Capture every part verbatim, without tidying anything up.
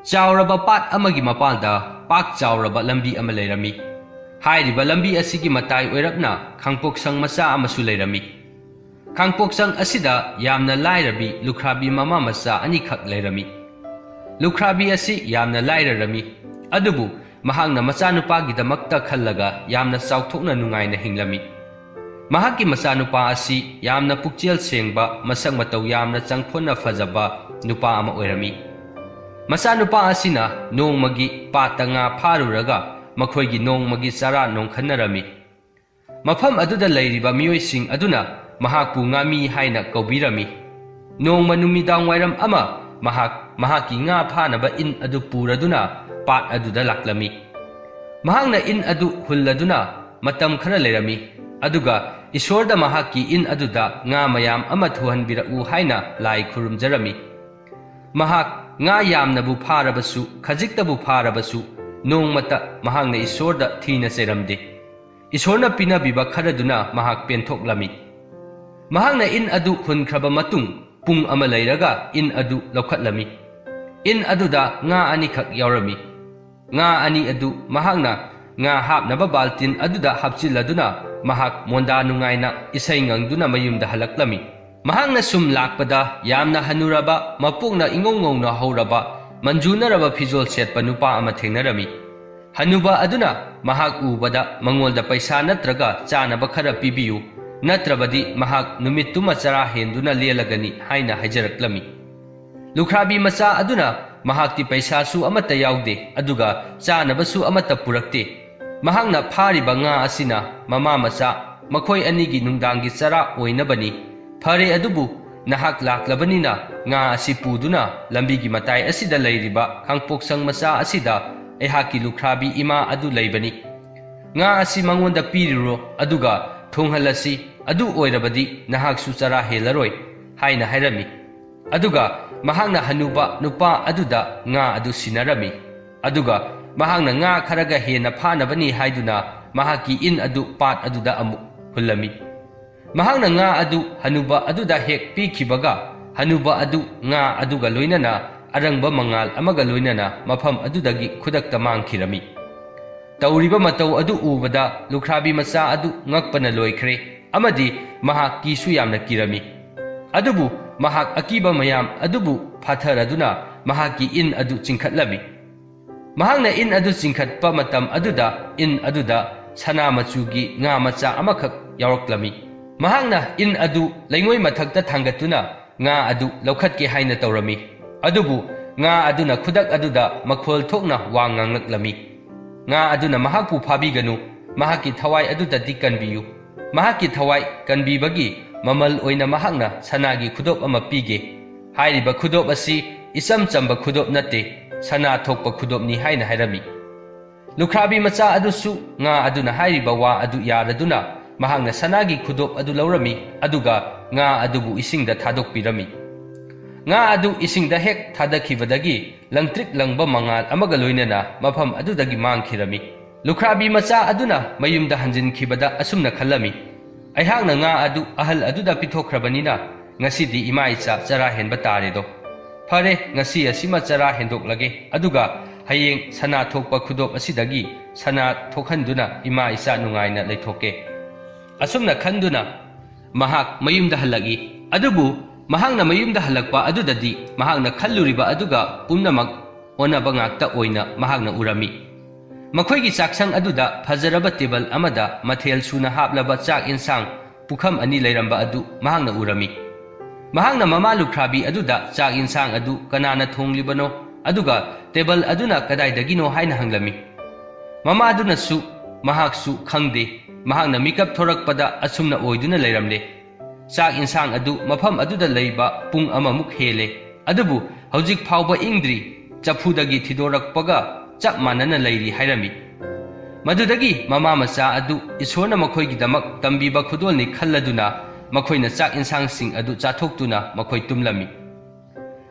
ꯆꯥꯎꯔꯕ ꯄꯥꯠ ꯑꯃꯒꯤ ꯃꯄꯥꯟꯗ ꯄꯥꯛ ꯆꯥꯎꯔꯕ ꯂꯝꯕꯤ ꯑꯃ ꯂꯩꯔꯝꯃꯤ꯫ ꯍꯥꯏꯔꯤꯕ ꯂꯝꯕꯤ ꯑꯁꯤꯒꯤ ꯃꯇꯥꯏ ꯑꯣꯏꯔꯞꯅ ꯈꯥꯡꯄꯣꯛꯁꯪ ꯃꯆꯥ ꯑꯃꯁꯨ ꯂꯩꯔꯝꯃꯤ꯫ ꯈꯥꯡꯄꯣꯛꯁꯪ ꯑꯁꯤꯗ ꯌꯥꯝꯅ ꯂꯥꯏꯔꯕꯤ ꯂꯨꯈ꯭ꯔꯥꯕꯤ ꯃꯃꯥ ꯃꯆꯥ ꯑꯅꯤꯈꯛ ꯂꯩꯔꯝꯃꯤ꯫ ꯂꯨꯈ꯭ꯔꯥꯕꯤ ꯑꯁꯤ ꯌꯥꯝꯅ ꯂꯥꯏꯔꯔꯝꯃꯤ, ꯑꯗꯨꯕꯨ ꯃꯍꯥꯛꯅ ꯃꯆꯥꯅꯨꯄꯥꯒꯤꯗꯃꯛꯇ ꯈꯜꯂꯒ ꯌꯥꯝꯅ ꯆꯥꯎꯊꯣꯛꯅ ꯅꯨꯡꯉꯥꯏꯅ ꯍꯤꯡꯂꯝꯃꯤ꯫ ꯃꯍꯥꯛꯀꯤ ꯃꯆꯥꯅꯨꯄꯥ ꯑꯁꯤ ꯌꯥꯝꯅ ꯄꯨꯛꯆꯦꯜ ꯁꯦꯡꯕ, ꯃꯁꯛ ꯃꯇꯧ ꯌꯥꯝꯅ ꯆꯪꯈꯣꯟꯅ ꯐꯖꯕ ꯅꯨꯄꯥ ꯑꯃ ꯑꯣꯏꯔꯝꯃꯤ꯫ ꯃꯆꯥꯅꯨꯄꯥ ꯑꯁꯤꯅ ꯅꯣꯡꯃꯒꯤ ꯄꯥꯠꯇ ꯉꯥ ꯐꯥꯔꯨꯔꯒ ꯃꯈꯣꯏꯒꯤ ꯅꯣꯡꯃꯒꯤ ꯆꯔꯥ ꯅꯣꯡꯈꯟꯅꯔꯝꯃꯤ꯫ ꯃꯐꯝ ꯑꯗꯨꯗ ꯂꯩꯔꯤꯕ ꯃꯤꯑꯣꯏꯁꯤꯡ ꯑꯗꯨꯅ ꯃꯍꯥꯛꯄꯨ ꯉꯥꯃꯤ ꯍꯥꯏꯅ ꯀꯧꯕꯤꯔꯝꯃꯤ꯫ ꯅꯣꯡꯃ ꯅꯨꯃꯤꯗꯥꯡ ꯋꯥꯏꯔꯝ ꯑꯃ ꯃꯍꯥꯛ ꯃꯍꯥꯛꯀꯤ ꯉꯥ ꯐꯥꯅꯕ ꯏꯟ ꯑꯗꯨ ꯄꯨꯔꯗꯨꯅ ꯄꯥꯠ ꯑꯗꯨꯗ ꯂꯥꯛꯂꯝꯃꯤ꯫ ꯃꯍꯥꯛꯅ ꯏꯟ ꯑꯗꯨ ꯍꯨꯜꯂꯗꯨꯅ ꯃꯇꯝ ꯈꯔ ꯂꯩꯔꯝꯃꯤ, ꯑꯗꯨꯒ ꯏꯁꯣꯔꯗ ꯃꯍꯥꯛꯀꯤ ꯏꯟ ꯑꯗꯨꯗ ꯉꯥ ꯃꯌꯥꯝ ꯑꯃ ꯊꯨꯍꯟꯕꯤꯔꯛꯎ ꯍꯥꯏꯅ ꯂꯥꯏ ꯈꯨꯔꯨꯝꯖꯔꯝꯃꯤ꯫ ꯃꯍꯥꯛ ꯉꯥ ꯌꯥꯝꯅꯕꯨ ꯐꯥꯔꯕꯁꯨ, ꯈꯖꯤꯛꯇꯕꯨ ꯐꯥꯔꯕꯁꯨ, ꯅꯣꯡꯃꯇ ꯃꯍꯥꯛꯅ ꯏꯁꯣꯔꯗ ꯊꯤꯅ ꯆꯩꯔꯝꯗꯦ꯫ ꯏꯁꯣꯔꯅ ꯄꯤꯅꯕꯤꯕ ꯈꯔꯗꯨꯅ ꯃꯍꯥꯛ ꯄꯦꯟꯊꯣꯛꯂꯝꯃꯤ꯫ ꯃꯍꯥꯛꯅ ꯏꯟ ꯑꯗꯨ ꯍꯨꯟꯈ꯭ꯔꯕ ꯃꯇꯨꯡ ꯄꯨꯡ ꯑꯃ ꯂꯩꯔꯒ ꯏꯟ ꯑꯗꯨ ꯂꯧꯈꯠꯂꯝꯃꯤ꯫ ꯏꯟ ꯑꯗꯨꯗ ꯉꯥ ꯑꯅꯤꯈꯛ ꯌꯥꯎꯔꯝꯃꯤ꯫ ꯉꯥ ꯑꯅꯤ ꯑꯗꯨ ꯃꯍꯥꯛꯅ ꯉꯥ ꯍꯥꯞꯅꯕ ꯕꯥꯜꯇꯤꯟ ꯑꯗꯨꯗ ꯍꯥꯞꯆꯤꯜꯂꯗꯨꯅ ꯃꯍꯥꯛ ꯃꯣꯟꯗꯥ ꯅꯨꯡꯉꯥꯏꯅ ꯏꯁꯩ ꯉꯪꯗꯨꯅ ꯃꯌꯨꯝꯗ ꯍꯜꯂꯛꯂꯝꯃꯤ꯫ ꯃꯍꯥꯛꯅ ꯁꯨꯝ ꯂꯥꯛꯄꯗ ꯌꯥꯝꯅ ꯍꯅꯨꯔꯕ, ꯃꯄꯣꯛꯅ ꯏꯉꯧ ꯉꯧꯅ ꯍꯧꯔꯕ, ꯃꯟꯖꯨꯅꯔꯕ ꯐꯤꯖꯣꯜ ꯁꯦꯠꯄ ꯅꯨꯄꯥ ꯑꯃ ꯊꯦꯡꯅꯔꯝꯃꯤ꯫ ꯍꯅꯨꯕ ꯑꯗꯨꯅ ꯃꯍꯥꯛ ꯎꯕꯗ ꯃꯉꯣꯟꯗ ꯄꯩꯁꯥ ꯅꯠꯇ꯭ꯔꯒ ꯆꯥꯅꯕ ꯈꯔ ꯄꯤꯕꯤꯌꯨ, ꯅꯠꯇ꯭ꯔꯕꯗꯤ ꯃꯍꯥꯛ ꯅꯨꯃꯤꯠꯇꯨꯃ ꯆꯔꯥ ꯍꯦꯟꯗꯨꯅ ꯂꯦꯜꯂꯒꯅꯤ ꯍꯥꯏꯅ ꯍꯥꯏꯖꯔꯛꯂꯝꯃꯤ꯫ ꯂꯨꯈ꯭ꯔꯥꯕꯤ ꯃꯆꯥ ꯑꯗꯨꯅ ꯃꯍꯥꯛꯇꯤ ꯄꯩꯁꯥꯁꯨ ꯑꯃꯠꯇ ꯌꯥꯎꯗꯦ, ꯑꯗꯨꯒ ꯆꯥꯅꯕꯁꯨ ꯑꯃꯠꯇ ꯄꯨꯔꯛꯇꯦ꯫ ꯃꯍꯥꯛꯅ ꯐꯥꯔꯤꯕ ꯉꯥ ꯑꯁꯤꯅ ꯃꯃꯥ ꯃꯆꯥ ꯃꯈꯣꯏ ꯑꯅꯤꯒꯤ ꯅꯨꯡꯗꯥꯡꯒꯤ ꯆꯔꯥ ꯑꯣꯏꯅꯕꯅꯤ꯫ ꯐꯔꯦ, ꯑꯗꯨꯕꯨ ꯅꯍꯥꯛ ꯂꯥꯛꯂꯕꯅꯤꯅ ꯉꯥ ꯑꯁꯤ ꯄꯨꯗꯨꯅ ꯂꯝꯕꯤꯒꯤ ꯃꯇꯥꯏ ꯑꯁꯤꯗ ꯂꯩꯔꯤꯕ ꯈꯥꯡꯄꯣꯛꯁꯪ ꯃꯆꯥ ꯑꯁꯤꯗ ꯑꯩꯍꯥꯛꯀꯤ ꯂꯨꯈ꯭ꯔꯥꯕꯤ ꯏꯃꯥ ꯑꯗꯨ ꯂꯩꯕꯅꯤ꯫ ꯉꯥ ꯑꯁꯤ ꯃꯉꯣꯟꯗ ꯄꯤꯔꯨꯔꯣ, ꯑꯗꯨꯒ ꯊꯣꯡꯍꯜꯂꯁꯤ, ꯑꯗꯨ ꯑꯣꯏꯔꯕꯗꯤ ꯅꯍꯥꯛꯁꯨ ꯆꯔꯥ ꯍꯦꯜꯂꯔꯣꯏ ꯍꯥꯏꯅ ꯍꯥꯏꯔꯝꯃꯤ꯫ ꯑꯗꯨꯒ ꯃꯍꯥꯛꯅ ꯍꯅꯨꯕ ꯅꯨꯄꯥ ꯑꯗꯨꯗ ꯉꯥ ꯑꯗꯨ ꯁꯤꯟꯅꯔꯝꯃꯤ꯫ ꯑꯗꯨꯒ ꯃꯍꯥꯛꯅ ꯉꯥ ꯈꯔꯒ ꯍꯦꯟꯅ ꯐꯥꯅꯕꯅꯤ ꯍꯥꯏꯗꯨꯅ ꯃꯍꯥꯛꯀꯤ ꯏꯟ ꯑꯗꯨ ꯄꯥꯠ ꯑꯗꯨꯗ ꯑꯃꯨꯛ ꯍꯨꯜꯂꯝꯃꯤ꯫ ꯃꯍꯥꯛꯅ ꯉꯥ ꯑꯗꯨ ꯍꯅꯨꯕ ꯑꯗꯨꯗ ꯍꯦꯛ ꯄꯤꯈꯤꯕꯒ, ꯍꯅꯨꯕ ꯑꯗꯨ ꯉꯥ ꯑꯗꯨꯒ ꯂꯣꯏꯅꯅ ꯑꯔꯪꯕ ꯃꯉꯥꯜ ꯑꯃꯒ ꯂꯣꯏꯅꯅ ꯃꯐꯝ ꯑꯗꯨꯗꯒꯤ ꯈꯨꯗꯛꯇ ꯃꯥꯡꯈꯤꯔꯝꯃꯤ꯫ ꯇꯧꯔꯤꯕ ꯃꯇꯧ ꯑꯗꯨ ꯎꯕꯗ ꯂꯨꯈ꯭ꯔꯥꯕꯤ ꯃꯆꯥ ꯑꯗꯨ ꯉꯛꯄꯅ ꯂꯣꯏꯈ꯭ꯔꯦ ꯑꯃꯗꯤ ꯃꯍꯥꯛ ꯀꯤꯁꯨ ꯌꯥꯝꯅ ꯀꯤꯔꯝꯃꯤ꯫ ꯑꯗꯨꯕꯨ ꯃꯍꯥꯛ ꯑꯀꯤꯕ ꯃꯌꯥꯝ ꯑꯗꯨꯕꯨ ꯐꯥꯊꯔꯗꯨꯅ ꯃꯍꯥꯛꯀꯤ ꯏꯟ ꯑꯗꯨ ꯆꯤꯡꯈꯠꯂꯝꯃꯤ꯫ ꯃꯍꯥꯛꯅ ꯏꯟ ꯑꯗꯨ ꯆꯤꯡꯈꯠꯄ ꯃꯇꯝ ꯑꯗꯨꯗ ꯏꯟ ꯑꯗꯨꯗ ꯁꯅꯥ ꯃꯆꯨꯒꯤ ꯉꯥ ꯃꯆꯥ ꯑꯃꯈꯛ ꯌꯥꯎꯔꯛꯂꯝꯃꯤ꯫ ꯃꯍꯥꯛꯅ ꯏꯟ ꯑꯗꯨ ꯂꯩꯉꯣꯏ ꯃꯊꯛꯇ ꯊꯥꯡꯒꯠꯇꯨꯅ ꯉꯥ ꯑꯗꯨ ꯂꯧꯈꯠꯀꯦ ꯍꯥꯏꯅ ꯇꯧꯔꯝꯃꯤ꯫ ꯑꯗꯨꯕꯨ ꯉꯥ ꯑꯗꯨꯅ ꯈꯨꯗꯛ ꯑꯗꯨꯗ ꯃꯈꯣꯜ ꯊꯣꯛꯅ ꯋꯥ ꯉꯥꯡꯂꯛꯂꯝꯃꯤ꯫ ꯉꯥ ꯑꯗꯨꯅ ꯃꯍꯥꯛꯄꯨ ꯐꯥꯕꯤꯒꯅꯨ, ꯃꯍꯥꯛꯀꯤ ꯊꯋꯥꯏ ꯑꯗꯨꯗꯗꯤ ꯀꯟꯕꯤꯌꯨ꯫ ꯃꯍꯥꯛꯀꯤ ꯊꯋꯥꯏ ꯀꯟꯕꯤꯕꯒꯤ ꯃꯃꯜ ꯑꯣꯏꯅ ꯃꯍꯥꯛꯅ ꯁꯅꯥꯒꯤ ꯈꯨꯗꯣꯞ ꯑꯃ ꯄꯤꯒꯦ꯫ ꯍꯥꯏꯔꯤꯕ ꯈꯨꯗꯣꯞ ꯑꯁꯤ ꯏꯆꯝ ꯆꯝꯕ ꯈꯨꯗꯣꯞ ꯅꯠꯇꯦ, ꯁꯅꯥ ꯊꯣꯛꯄ ꯈꯨꯗꯣꯞꯅꯤ ꯍꯥꯏꯅ ꯍꯥꯏꯔꯝꯃꯤ꯫ ꯂꯨꯈ꯭ꯔꯥꯕꯤ ꯃꯆꯥ ꯑꯗꯨꯁꯨ ꯉꯥ ꯑꯗꯨꯅ ꯍꯥꯏꯔꯤꯕ ꯋꯥ ꯑꯗꯨ ꯌꯥꯔꯗꯨꯅ ꯃꯍꯥꯛꯅ ꯁꯅꯥꯒꯤ ꯈꯨꯗꯣꯞ ꯑꯗꯨ ꯂꯧꯔꯝꯃꯤ, ꯑꯗꯨꯒ ꯉꯥ ꯑꯗꯨꯕꯨ ꯏꯁꯤꯡꯗ ꯊꯥꯗꯣꯛꯄꯤꯔꯝꯃꯤ꯫ ꯉꯥ ꯑꯗꯨ ꯏꯁꯤꯡꯗ ꯍꯦꯛ ꯊꯥꯗꯈꯤꯕꯗꯒꯤ ꯂꯪꯇ꯭ꯔꯤꯛ ꯂꯪꯕ ꯃꯉꯥꯜ ꯑꯃꯒ ꯂꯣꯏꯅꯅ ꯃꯐꯝ ꯑꯗꯨꯗꯒꯤ ꯃꯥꯡꯈꯤꯔꯝꯃꯤ꯫ ꯂꯨꯈ꯭ꯔꯥꯕꯤ ꯃꯆꯥ ꯑꯗꯨꯅ ꯃꯌꯨꯝꯗ ꯍꯟꯖꯤꯟꯈꯤꯕꯗ ꯑꯁꯨꯝꯅ ꯈꯜꯂꯝꯃꯤ, "ꯑꯩꯍꯥꯛꯅ ꯉꯥ ꯑꯗꯨ ꯑꯍꯜ ꯑꯗꯨꯗ ꯄꯤꯊꯣꯛꯈ꯭ꯔꯕꯅꯤꯅ ꯉꯁꯤꯗꯤ ꯏꯃꯥ ꯏꯆꯥ ꯆꯔꯥ ꯍꯦꯟꯕ ꯇꯥꯔꯦꯗꯣ꯫ ꯐꯔꯦ, ꯉꯁꯤ ꯑꯁꯤꯃ ꯆꯔꯥ ꯍꯦꯟꯗꯣꯛꯂꯒꯦ, ꯑꯗꯨꯒ ꯍꯌꯦꯡ ꯁꯅꯥ ꯊꯣꯛꯄ ꯈꯨꯗꯣꯞ ꯑꯁꯤꯗꯒꯤ ꯁꯅꯥ ꯊꯣꯛꯍꯟꯗꯨꯅ ꯏꯃꯥ ꯏꯆꯥ ꯅꯨꯡꯉꯥꯏꯅ ꯂꯩꯊꯣꯛꯀꯦ"꯫ ꯑꯁꯨꯝꯅ ꯈꯟꯗꯨꯅ ꯃꯍꯥꯛ ꯃꯌꯨꯝꯗ ꯍꯜꯂꯛꯏ꯫ ꯑꯗꯨꯕꯨ ꯃꯍꯥꯛꯅ ꯃꯌꯨꯝꯗ ꯍꯜꯂꯛꯄ ꯑꯗꯨꯗꯗꯤ ꯃꯍꯥꯛꯅ ꯈꯜꯂꯨꯔꯤꯕ ꯑꯗꯨꯒ ꯄꯨꯝꯅꯃꯛ ꯑꯣꯟꯅꯕ ꯉꯥꯛꯇ ꯑꯣꯏꯅ ꯃꯍꯥꯛꯅ ꯎꯔꯝꯃꯤ꯫ ꯃꯈꯣꯏꯒꯤ ꯆꯥꯛꯁꯪ ꯑꯗꯨꯗ ꯐꯖꯔꯕ ꯇꯦꯕꯜ ꯑꯃꯗ ꯃꯊꯦꯜ ꯁꯨꯅ ꯍꯥꯞꯂꯕ ꯆꯥꯛ ꯌꯦꯟꯁꯥꯡ ꯄꯨꯈꯝ ꯑꯅꯤ ꯂꯩꯔꯝꯕ ꯑꯗꯨ ꯃꯍꯥꯛꯅ ꯎꯔꯝꯃꯤ꯫ ꯃꯍꯥꯛꯅ ꯃꯃꯥ ꯂꯨꯈ꯭ꯔꯥꯕꯤ ꯑꯗꯨꯗ ꯆꯥꯛ ꯌꯦꯟꯁꯥꯡ ꯑꯗꯨ ꯀꯅꯥꯅ ꯊꯣꯡꯂꯤꯕꯅꯣ, ꯑꯗꯨꯒ ꯇꯦꯕꯜ ꯑꯗꯨꯅ ꯀꯗꯥꯏꯗꯒꯤꯅꯣ ꯍꯥꯏꯅ ꯍꯪꯂꯝꯃꯤ꯫ ꯃꯃꯥ ꯑꯗꯨꯅꯁꯨ ꯃꯍꯥꯛꯁꯨ ꯈꯪꯗꯦ꯫ ꯃꯍꯥꯛꯅ ꯃꯤꯀꯞ ꯊꯣꯔꯛꯄꯗ ꯑꯁꯨꯝꯅ ꯑꯣꯏꯗꯨꯅ ꯂꯩꯔꯝꯂꯦ꯫ ꯆꯥꯛ ꯌꯦꯟꯁꯥꯡ ꯑꯗꯨ ꯃꯐꯝ ꯑꯗꯨꯗ ꯂꯩꯕ ꯄꯨꯡ ꯑꯃꯃꯨꯛ ꯍꯦꯜꯂꯦ, ꯑꯗꯨꯕꯨ ꯍꯧꯖꯤꯛ ꯐꯥꯎꯕ ꯏꯪꯗ꯭ꯔꯤ, ꯆꯐꯨꯗꯒꯤ ꯊꯤꯗꯣꯔꯛꯄꯒ ꯆꯞ ꯃꯥꯟꯅꯅ ꯂꯩꯔꯤ ꯍꯥꯏꯔꯝꯃꯤ꯫ ꯃꯗꯨꯗꯒꯤ ꯃꯃꯥ ꯃꯆꯥ ꯑꯗꯨ ꯏꯁꯣꯔꯅ ꯃꯈꯣꯏꯒꯤꯗꯃꯛ ꯇꯝꯕꯤꯕ ꯈꯨꯗꯣꯜꯅꯤ ꯈꯜꯂꯗꯨꯅ ꯃꯈꯣꯏꯅ ꯆꯥꯛ ꯌꯦꯟꯁꯥꯡꯁꯤꯡ ꯑꯗꯨ ꯆꯥꯊꯣꯛꯇꯨꯅ ꯃꯈꯣꯏ ꯇꯨꯝꯂꯝꯃꯤ꯫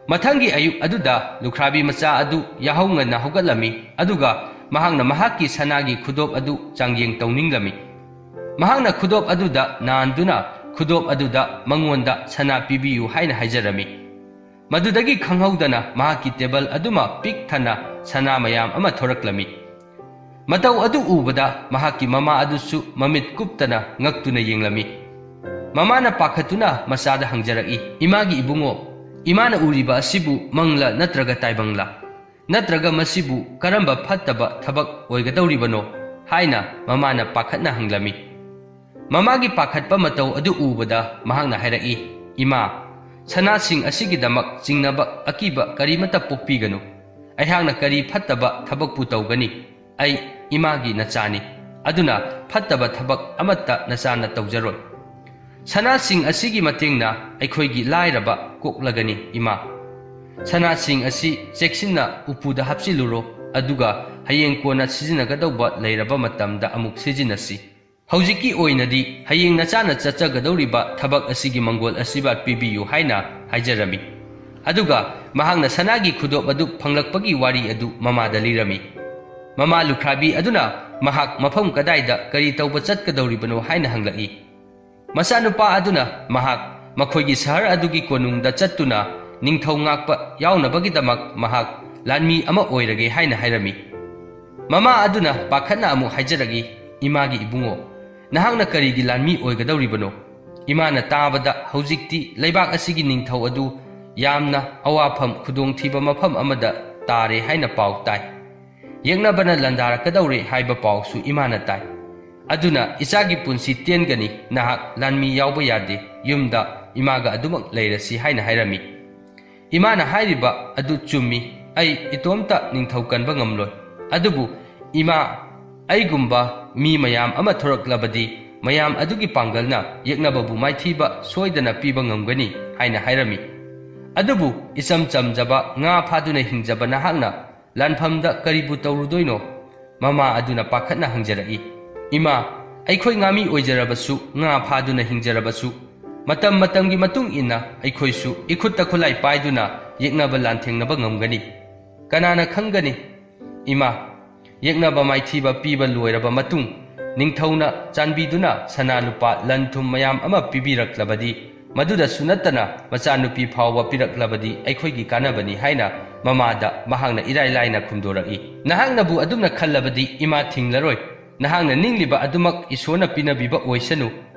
ꯃꯊꯪꯒꯤ ꯑꯌꯨꯛ ꯑꯗꯨꯗ ꯂꯨꯈ꯭ꯔꯥꯕꯤ ꯃꯆꯥ ꯑꯗꯨ ꯌꯥꯍꯧ ꯉꯟꯅ ꯍꯧꯒꯠꯂꯝꯃꯤ, ꯑꯗꯨꯒ ꯃꯍꯥꯛꯅ ꯃꯍꯥꯛꯀꯤ ꯁꯅꯥꯒꯤ ꯈꯨꯗꯣꯞ ꯑꯗꯨ ꯆꯥꯡꯌꯦꯡ ꯇꯧꯅꯤꯡꯂꯝꯃꯤ꯫ ꯃꯍꯥꯛꯅ ꯈꯨꯗꯣꯞ ꯑꯗꯨꯗ ꯅꯥꯟꯗꯨꯅ ꯈꯨꯗꯣꯞ ꯑꯗꯨꯗ ꯃꯉꯣꯟꯗ ꯁꯅꯥ ꯄꯤꯕꯤꯌꯨ ꯍꯥꯏꯅ ꯍꯥꯏꯖꯔꯝꯃꯤ꯫ ꯃꯗꯨꯗꯒꯤ ꯈꯪꯍꯧꯗꯅ ꯃꯍꯥꯛꯀꯤ ꯇꯦꯕꯜ ꯑꯗꯨꯃ ꯄꯤꯛ ꯊꯟꯅ ꯁꯅꯥ ꯃꯌꯥꯝ ꯑꯃ ꯊꯣꯔꯛꯂꯝꯃꯤ꯫ ꯃꯇꯧ ꯑꯗꯨ ꯎꯕꯗ ꯃꯍꯥꯛꯀꯤ ꯃꯃꯥ ꯑꯗꯨꯁꯨ ꯃꯃꯤꯠ ꯀꯨꯞꯇꯅ ꯉꯛꯇꯨꯅ ꯌꯦꯡꯂꯝꯃꯤ꯫ ꯃꯃꯥꯅ ꯄꯥꯈꯠꯇꯨꯅ ꯃꯆꯥꯗ ꯍꯪꯖꯔꯛꯏ, "ꯏꯃꯥꯒꯤ ꯏꯕꯨꯡꯉꯣ, ꯏꯃꯥꯅ ꯎꯔꯤꯕ ꯑꯁꯤꯕꯨ ꯃꯪꯂꯥ ꯅꯠꯇ꯭ꯔꯒ ꯇꯥꯏꯕꯪꯂꯥ? ꯅꯠꯇ꯭ꯔꯒ ꯃꯁꯤꯕꯨ ꯀꯔꯝꯕ ꯐꯠꯇꯕ ꯊꯕꯛ ꯑꯣꯏꯒꯗꯧꯔꯤꯕꯅꯣ?" ꯍꯥꯏꯅ ꯃꯃꯥꯅ ꯄꯥꯈꯠꯅ ꯍꯪꯂꯝꯃꯤ꯫ ꯃꯃꯥꯒꯤ ꯄꯥꯈꯠꯄ ꯃꯇꯧ ꯑꯗꯨ ꯎꯕꯗ ꯃꯍꯥꯛꯅ ꯍꯥꯏꯔꯛꯏ, "ꯏꯃꯥ, ꯁꯅꯥꯁꯤꯡ ꯑꯁꯤꯒꯤꯗꯃꯛ ꯆꯤꯡꯅꯕ ꯑꯀꯤꯕ ꯀꯔꯤꯃꯠꯇ ꯄꯣꯛꯄꯤꯒꯅꯨ꯫ ꯑꯩꯍꯥꯛꯅ ꯀꯔꯤ ꯐꯠꯇꯕ ꯊꯕꯛꯄꯨ ꯇꯧꯒꯅꯤ? ꯑꯩ ꯏꯃꯥꯒꯤ ꯅꯆꯥꯅꯤ꯫ ꯑꯗꯨꯅ ꯐꯠꯇꯕ ꯊꯕꯛ ꯑꯃꯠꯇ ꯅꯆꯥꯅ ꯇꯧꯖꯔꯣꯏ꯫ ꯁꯅꯥꯁꯤꯡ ꯑꯁꯤꯒꯤ ꯃꯇꯦꯡꯅ ꯑꯩꯈꯣꯏꯒꯤ ꯂꯥꯏꯔꯕ ꯀꯣꯛꯂꯒꯅꯤ, ꯏꯃꯥ꯫ ꯁꯅꯥꯁꯤꯡ ꯑꯁꯤ ꯆꯦꯛꯁꯤꯟꯅ ꯎꯄꯨꯗ ꯍꯥꯞꯆꯤꯜꯂꯨꯔꯣ, ꯑꯗꯨꯒ ꯍꯌꯦꯡ ꯀꯣꯟꯅ ꯁꯤꯖꯤꯟꯅꯒꯗꯧꯕ ꯂꯩꯔꯕ ꯃꯇꯝꯗ ꯑꯃꯨꯛ ꯁꯤꯖꯤꯟꯅꯁꯤ꯫ ꯍꯧꯖꯤꯛꯀꯤ ꯑꯣꯏꯅꯗꯤ ꯍꯌꯦꯡ ꯅꯆꯥꯅ ꯆꯠꯆꯒꯗꯧꯔꯤꯕ ꯊꯕꯛ ꯑꯁꯤꯒꯤ ꯃꯪꯒꯣꯜ ꯑꯁꯤꯕꯥꯠ ꯄꯤꯕꯤꯌꯨ" ꯍꯥꯏꯅ ꯍꯥꯏꯖꯔꯝꯃꯤ꯫ ꯑꯗꯨꯒ ꯃꯍꯥꯛꯅ ꯁꯅꯥꯒꯤ ꯈꯨꯗꯣꯞ ꯑꯗꯨ ꯐꯪꯂꯛꯄꯒꯤ ꯋꯥꯔꯤ ꯑꯗꯨ ꯃꯃꯥꯗ ꯂꯤꯔꯝꯃꯤ꯫ ꯃꯃꯥ ꯂꯨꯈ꯭ꯔꯥꯕꯤ ꯑꯗꯨꯅ ꯃꯍꯥꯛ ꯃꯐꯝ ꯀꯗꯥꯏꯗ ꯀꯔꯤ ꯇꯧꯕ ꯆꯠꯀꯗꯧꯔꯤꯕꯅꯣ ꯍꯥꯏꯅ ꯍꯪꯂꯛꯏ꯫ ꯃꯆꯥꯅꯨꯄꯥ ꯑꯗꯨꯅ ꯃꯍꯥꯛ ꯃꯈꯣꯏꯒꯤ ꯁꯍꯔ ꯑꯗꯨꯒꯤ ꯀꯣꯅꯨꯡꯗ ꯆꯠꯇꯨꯅ ꯅꯤꯡꯊꯧ ꯉꯥꯛꯄ ꯌꯥꯎꯅꯕꯒꯤꯗꯃꯛ ꯃꯍꯥꯛ ꯂꯥꯟꯃꯤ ꯑꯃ ꯑꯣꯏꯔꯒꯦ ꯍꯥꯏꯅ ꯍꯥꯏꯔꯝꯃꯤ꯫ ꯃꯃꯥ ꯑꯗꯨꯅ ꯄꯥꯈꯠꯅ ꯑꯃꯨꯛ ꯍꯥꯏꯖꯔꯛꯏ, "ꯏꯃꯥꯒꯤ ꯏꯕꯨꯡꯉꯣ, ꯅꯍꯥꯛꯅ ꯀꯔꯤꯒꯤ ꯂꯥꯟꯃꯤ ꯑꯣꯏꯒꯗꯧꯔꯤꯕꯅꯣ? ꯏꯃꯥꯅ ꯇꯥꯕꯗ ꯍꯧꯖꯤꯛꯇꯤ ꯂꯩꯕꯥꯛ ꯑꯁꯤꯒꯤ ꯅꯤꯡꯊꯧ ꯑꯗꯨ ꯌꯥꯝꯅ ꯑꯋꯥꯐꯝ ꯈꯨꯗꯣꯡꯊꯤꯕ ꯃꯐꯝ ꯑꯃꯗ ꯇꯥꯔꯦ ꯍꯥꯏꯅ ꯄꯥꯎ ꯇꯥꯏ꯫ ꯌꯦꯛꯅꯕꯅ ꯂꯥꯟꯗꯥꯔꯛꯀꯗꯧꯔꯦ ꯍꯥꯏꯕ ꯄꯥꯎꯁꯨ ꯏꯃꯥꯅ ꯇꯥꯏ꯫ ꯑꯗꯨꯅ ꯏꯆꯥꯒꯤ ꯄꯨꯟꯁꯤ ꯇꯦꯟꯒꯅꯤ, ꯅꯍꯥꯛ ꯂꯥꯟꯃꯤ ꯌꯥꯎꯕ ꯌꯥꯗꯦ, ꯌꯨꯝꯗ ꯏꯃꯥꯒ ꯑꯗꯨꯃꯛ ꯂꯩꯔꯁꯤ" ꯍꯥꯏꯅ ꯍꯥꯏꯔꯝꯃꯤ꯫ ꯏꯃꯥꯅ ꯍꯥꯏꯔꯤꯕ ꯑꯗꯨ ꯆꯨꯝꯃꯤ, ꯑꯩ ꯏꯇꯣꯝꯇ ꯅꯤꯡꯊꯧ ꯀꯟꯕ ꯉꯝꯂꯣꯏ꯫ ꯑꯗꯨꯕꯨ ꯏꯃꯥ, ꯑꯩꯒꯨꯝꯕ ꯃꯤ ꯃꯌꯥꯝ ꯑꯃ ꯊꯣꯔꯛꯂꯕꯗꯤ ꯃꯌꯥꯝ ꯑꯗꯨꯒꯤ ꯄꯥꯡꯒꯜꯅ ꯌꯦꯛꯅꯕꯕꯨ ꯃꯥꯏꯊꯤꯕ ꯁꯣꯏꯗꯅ ꯄꯤꯕ ꯉꯝꯒꯅꯤ ꯍꯥꯏꯅ ꯍꯥꯏꯔꯝꯃꯤ꯫ ꯑꯗꯨꯕꯨ ꯏꯆꯝ ꯆꯝꯖꯕ ꯉꯥ ꯐꯥꯗꯨꯅ ꯍꯤꯡꯖꯕ ꯅꯍꯥꯛꯅ ꯂꯥꯟꯐꯝꯗ ꯀꯔꯤꯕꯨ ꯇꯧꯔꯨꯗꯣꯏꯅꯣ? ꯃꯃꯥ ꯑꯗꯨꯅ ꯄꯥꯈꯠꯅ ꯍꯪꯖꯔꯛꯏ꯫ "ꯏꯃꯥ, ꯑꯩꯈꯣꯏ ꯉꯥꯃꯤ ꯑꯣꯏꯖꯔꯕꯁꯨ, ꯉꯥ ꯐꯥꯗꯨꯅ ꯍꯤꯡꯖꯔꯕꯁꯨ, ꯃꯇꯝ ꯃꯇꯝꯒꯤ ꯃꯇꯨꯡ ꯏꯟꯅ ꯑꯩꯈꯣꯏꯁꯨ ꯏꯈꯨꯠꯇ ꯈꯨꯠꯂꯥꯏ ꯄꯥꯏꯗꯨꯅ ꯌꯦꯛꯅꯕ ꯂꯥꯟꯊꯦꯡꯅꯕ ꯉꯝꯒꯅꯤ꯫ ꯀꯅꯥꯅ ꯈꯪꯒꯅꯤ? ꯏꯃꯥ, ꯌꯦꯛꯅꯕ ꯃꯥꯏꯊꯤꯕ ꯄꯤꯕ ꯂꯣꯏꯔꯕ ꯃꯇꯨꯡ, ꯅꯤꯡꯊꯧꯅ ꯆꯥꯟꯕꯤꯗꯨꯅ ꯁꯅꯥ ꯂꯨꯄꯥ ꯂꯟ ꯊꯨꯝ ꯃꯌꯥꯝ ꯑꯃ ꯄꯤꯕꯤꯔꯛꯂꯕꯗꯤ ꯃꯗꯨꯗꯁꯨ ꯅꯠꯇꯅ ꯃꯆꯥꯅꯨꯄꯤ ꯐꯥꯎꯕ ꯄꯤꯔꯛꯂꯕꯗꯤ ꯑꯩꯈꯣꯏꯒꯤ ꯀꯥꯟꯅꯕꯅꯤ ꯍꯥꯏꯅ ꯃꯃꯥꯗ ꯃꯍꯥꯛꯅ ꯏꯔꯥꯏ ꯂꯥꯏꯅ ꯈꯨꯝꯗꯣꯔꯛꯏ꯫ "ꯅꯍꯥꯛꯅꯕꯨ ꯑꯗꯨꯝꯅ ꯈꯜꯂꯕꯗꯤ ꯏꯃꯥ ꯊꯤꯡꯂꯔꯣꯏ꯫ ꯅꯍꯥꯛꯅ ꯅꯤꯡꯂꯤꯕ ꯑꯗꯨꯃꯛ ꯏꯁꯣꯔꯅ ꯄꯤꯅꯕꯤꯕ ꯑꯣꯏꯁꯅꯨ꯫